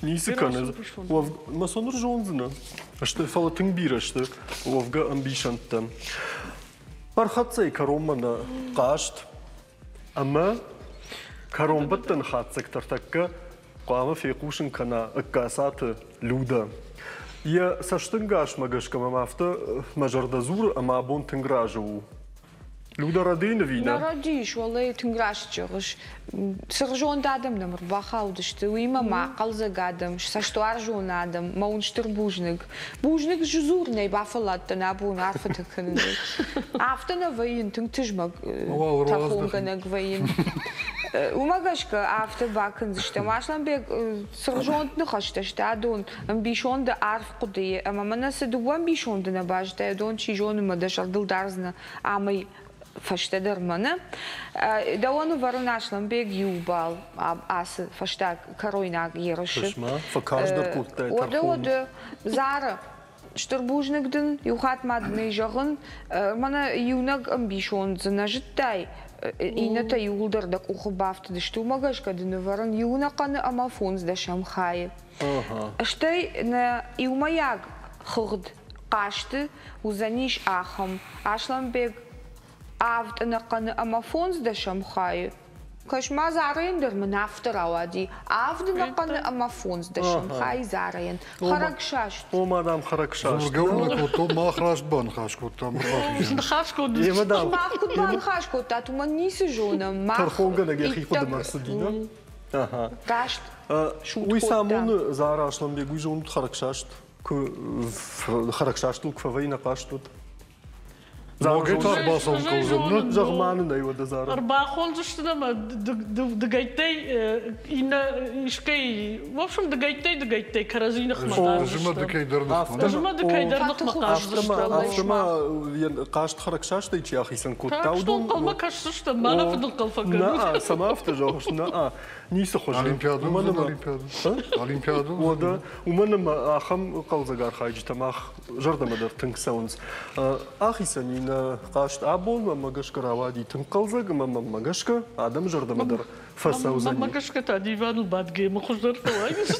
Ницы кӕны. Мӕ сон зондзынӕ. Сты, фӕлӕ тынг бирӕ сты уӕвгӕ ӕмбисӕндтӕ. Ӕрхӕццӕ кӕронмӕ нӕ хъазт ӕмӕ кӕронбӕттӕн хатдзӕгтӕ ӕртӕккӕ хъуамӕ фехъусын кӕна Ӕгкацаты Людӕ. Йӕ цӕстӕнгасмӕ гӕсгӕ мӕм афтӕ мӕ зӕрдӕ дзуры ӕмӕ абон тынг разы у. Люда рӕдийын ӕви нӕ? Нӕ рӕдийыс, уӕлӕ тынг раст зӕгъыс. Цыргъзонд адӕм нӕм ӕрбахаудысты, уыимӕ ма хъӕлдзӕг адӕм, цӕстуарзон адӕм, мӕ уын стыр бузныг. Бузныг дзурынӕй бафӕлладтӕн абон арфӕтӕ кӕнынӕй. Афтӕ нӕ вӕййын, тынг тызмӕг тӕрхонгӕнӕг вӕййын. Уымӕ гӕсгӕ афтӕ бакӕндзыстӕм. Аслӕнбег цыргъзонд ныхӕстӕ сты адон ӕмбисонды арф хъуыдыйы ӕмӕ мӕнӕ цы дыууӕ ӕмбисонды нӕ базыдтай, уыдон чи зоны мӕ дӕ зӕрдыл дардзынӕ амӕй фӕстӕдӕр мӕнӕ. Дӕуӕн ӕвӕрын Аслӕнбег иу бал ацы фӕстаг кӕройнаг ерысы. Фӕкарздӕр кодтай Уӕдӕ, уӕдӕ, Зара, стыр бузныг дын, иу хатт ма дын ӕй зӕгъын, мӕнӕ иунӕг ӕмбисонд дзы нӕ зыдтай, иннӕтӕ иууылдӕр дӕ къухы бафтыдысты, уымӕ гӕсгӕ дын ӕвӕрын иунӕхъӕны ӕмӕ фондздӕсӕм хайы. Стӕй нӕ иумӕйаг хыгъд хъазты уыдзӕнис ахӕм: Аслӕнбег авд ӕнӕхъӕны ӕмӕ фондздӕсӕм хайы. Кӕс-ма, Зарайӕн дӕр мын афтӕ рауади. Авд ӕнӕхъӕны ӕмӕ фондздӕсӕм хайы Зарайӕн. Хӕрӕгсаст. Ома, дам, хӕрӕгсаст. Дзургӕ уымӕ кодтон, мах раст баныхас кодтам. Ныхас кодтам. Мах куыд баныхас кодтат, уымӕн ницы зонӕм. Тӕрхонгӕнӕг йӕхи хъуыдымӕ ӕрцыди, нӕ? Раст Уый цы амоны, Зара Асланбег, уый зонут хӕрӕгсаст? Куы хӕрӕгсастыл куы фӕвӕййы нӕ хъазт уыд. Ногӕй та ӕрбацӕуын хъӕудзӕн. Зӕгъ ма нын ӕй уӕдӕ, Зара. Ӕрбахондзысты ӕмӕ дыгӕйттӕй иннӕ искӕй, в общем, дыгӕйттӕй-дыгӕйттӕй кӕрӕдзи ныхмӕ хъаздзысты. Ӕзмӕ ныхмӕ. Ӕзмӕ кӕйдӕр ныхмӕ хъаздзысты. Афтӕ ма хъазт хӕрӕгсастӕй чи ахицӕн кодта, уыдон... Хъӕлмӕ кӕсдзыстӕм, ма нӕ фыдӕнхъӕл фӕкӕнут. Нӕ, цӕмӕ афтӕ зӕгъыс, нӕ, ницы хуызы. Олимпиада Олимпиада. Олимпиада. Уӕдӕ, уымӕн ӕмӕ ахӕм хъӕлдзӕг архайджытӕ мах зӕрдӕмӕ дӕр тынг цӕуынц. Ахицӕн и нӕ хъазт абон, мӕмӕ гӕсгӕ рауади тынг хъӕлдзӕг ӕмӕ мӕмӕ гӕсгӕ адӕмы зӕрдӕмӕ дӕр фӕцӕудзӕни. Мӕмӕ гӕсгӕ та диваныл бадгӕ мӕ хуыздӕр фӕуайыс.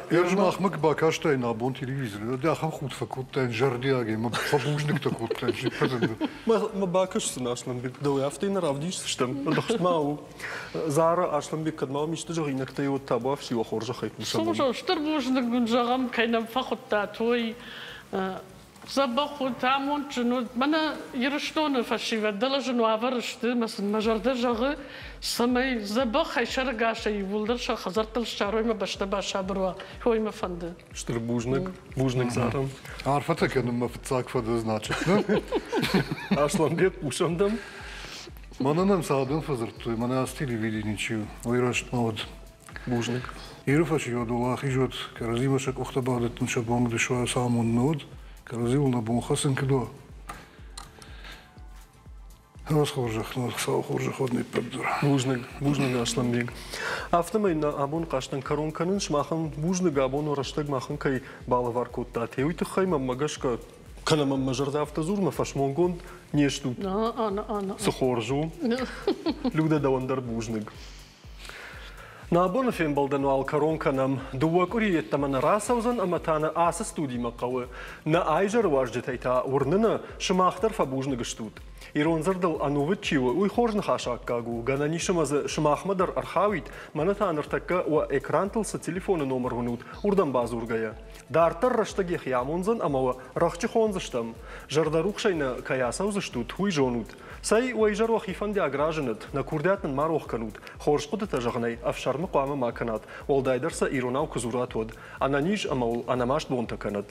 Ӕз махмӕ куы бакастаин абон телевизоры, ды ахӕм худ фӕкодтаин зӕрдиагӕй, мӕ фӕбузныгтӕ кодтаин. Мӕ бакӕсдзынӕ, Аслӕнбег, дӕу афтӕ нӕ равдисдзыстӕм, ӕдыхст ма у. Зара, Аслӕнбег, кӕд ма уым исты зӕгъинӕгтӕ уӕд табуафси уӕ хорзӕхӕй хъусӕм. Стыр бузныг уын зӕгъӕм, кӕй нӕм фӕхуыдтат, уый. Дзӕбӕх уыд, амондджын уыд. Мӕнӕ Ирыстоны фӕсивӕд дӕлӕ зын уавӕры сты ӕмӕ сын мӕ зӕрдӕ зӕгъы, цӕмӕй дзӕбӕхӕй, сӕрӕгасӕй иууылдӕр сӕ хӕдзӕрттыл ссарой мӕ бӕстӕ басабыр уа, уый мӕ фӕнды. Стыр бузныг, бузныг, Зара. Арфӕтӕ кӕнын мӕ фыццаг фӕдыл, значит. Асланбег, хъусӕм дӕм. Мӕнӕ нӕм цы адӕм фӕдзырдтой, мӕнӕ ацы телевиденийы чи у, уый рӕстмӕ уыд. Бузныг. Иры фӕсивӕд уӕлахиз уӕд, кӕрӕдзимӕ сӕ къухтӕ бадӕттын сӕ бон уыд, сӕ амонд нӕ уыд, кӕрӕдзиуыл нӕ бон хӕцын куыд уа. Ӕвӕц хорзӕх, Хуыцауы хорзӕх уӕд не ппӕт дӕр. Бузныг, бузныг, Асланбег. Афтӕмӕй нӕ абон хъазтӕн кӕрон кӕнын, сымахӕн бузныг абоны рӕстӕг махӕн кӕй балӕвар кодтат, уый тыххӕй мӕнмӕ гӕсгӕ кӕнӕ мӕм мӕ зӕрдӕ афтӕ дзуры, мӕ фӕсмонгонд не стут. Цы хорз у. Людӕ, дӕуӕн дӕр бузныг. Нӕ абоны фембӕлдӕн уал кӕрон кӕнӕм. Дыууӕ къуыри йеддӕмӕ нӕ рацӕудзӕн ӕмӕ та нӕ ацы студимӕ хъӕуы. Нӕ айзӕры уазджытӕй та уырныны, сымах дӕр фӕбузныг стут. Ирон дзырдыл ӕнувыд чи у, уый хорз ныхасы аккаг у. Гӕнӕн ис ӕмӕ дзы сымахмӕ дӕр ӕрхауид, мӕнӕ та ныртӕккӕ уӕ экрантыл цы телефоны номыр уынут, уырдӕм бадзургӕйӕ. Дарддӕр рӕстӕг йӕхи амондзӕн ӕмӕ уӕ рӕхджы хондзыстӕм. Зӕрдӕрухсӕй нӕ кӕй ацӕудзыстут, уый зонут. Цӕй, уӕ изӕр уӕхи фӕндиаг разынӕд, нӕ курдиат нын ма рох кӕнут. Хорз хъуыдытӕ зӕгъынӕй ӕфсӕрмы хъуамӕ ма кӕнат, уӕлдайдӕр сӕ иронау куы дзурат, уӕд. Ӕнӕниз ӕмӕ уыл ӕнӕмаст бонтӕ кӕнӕд.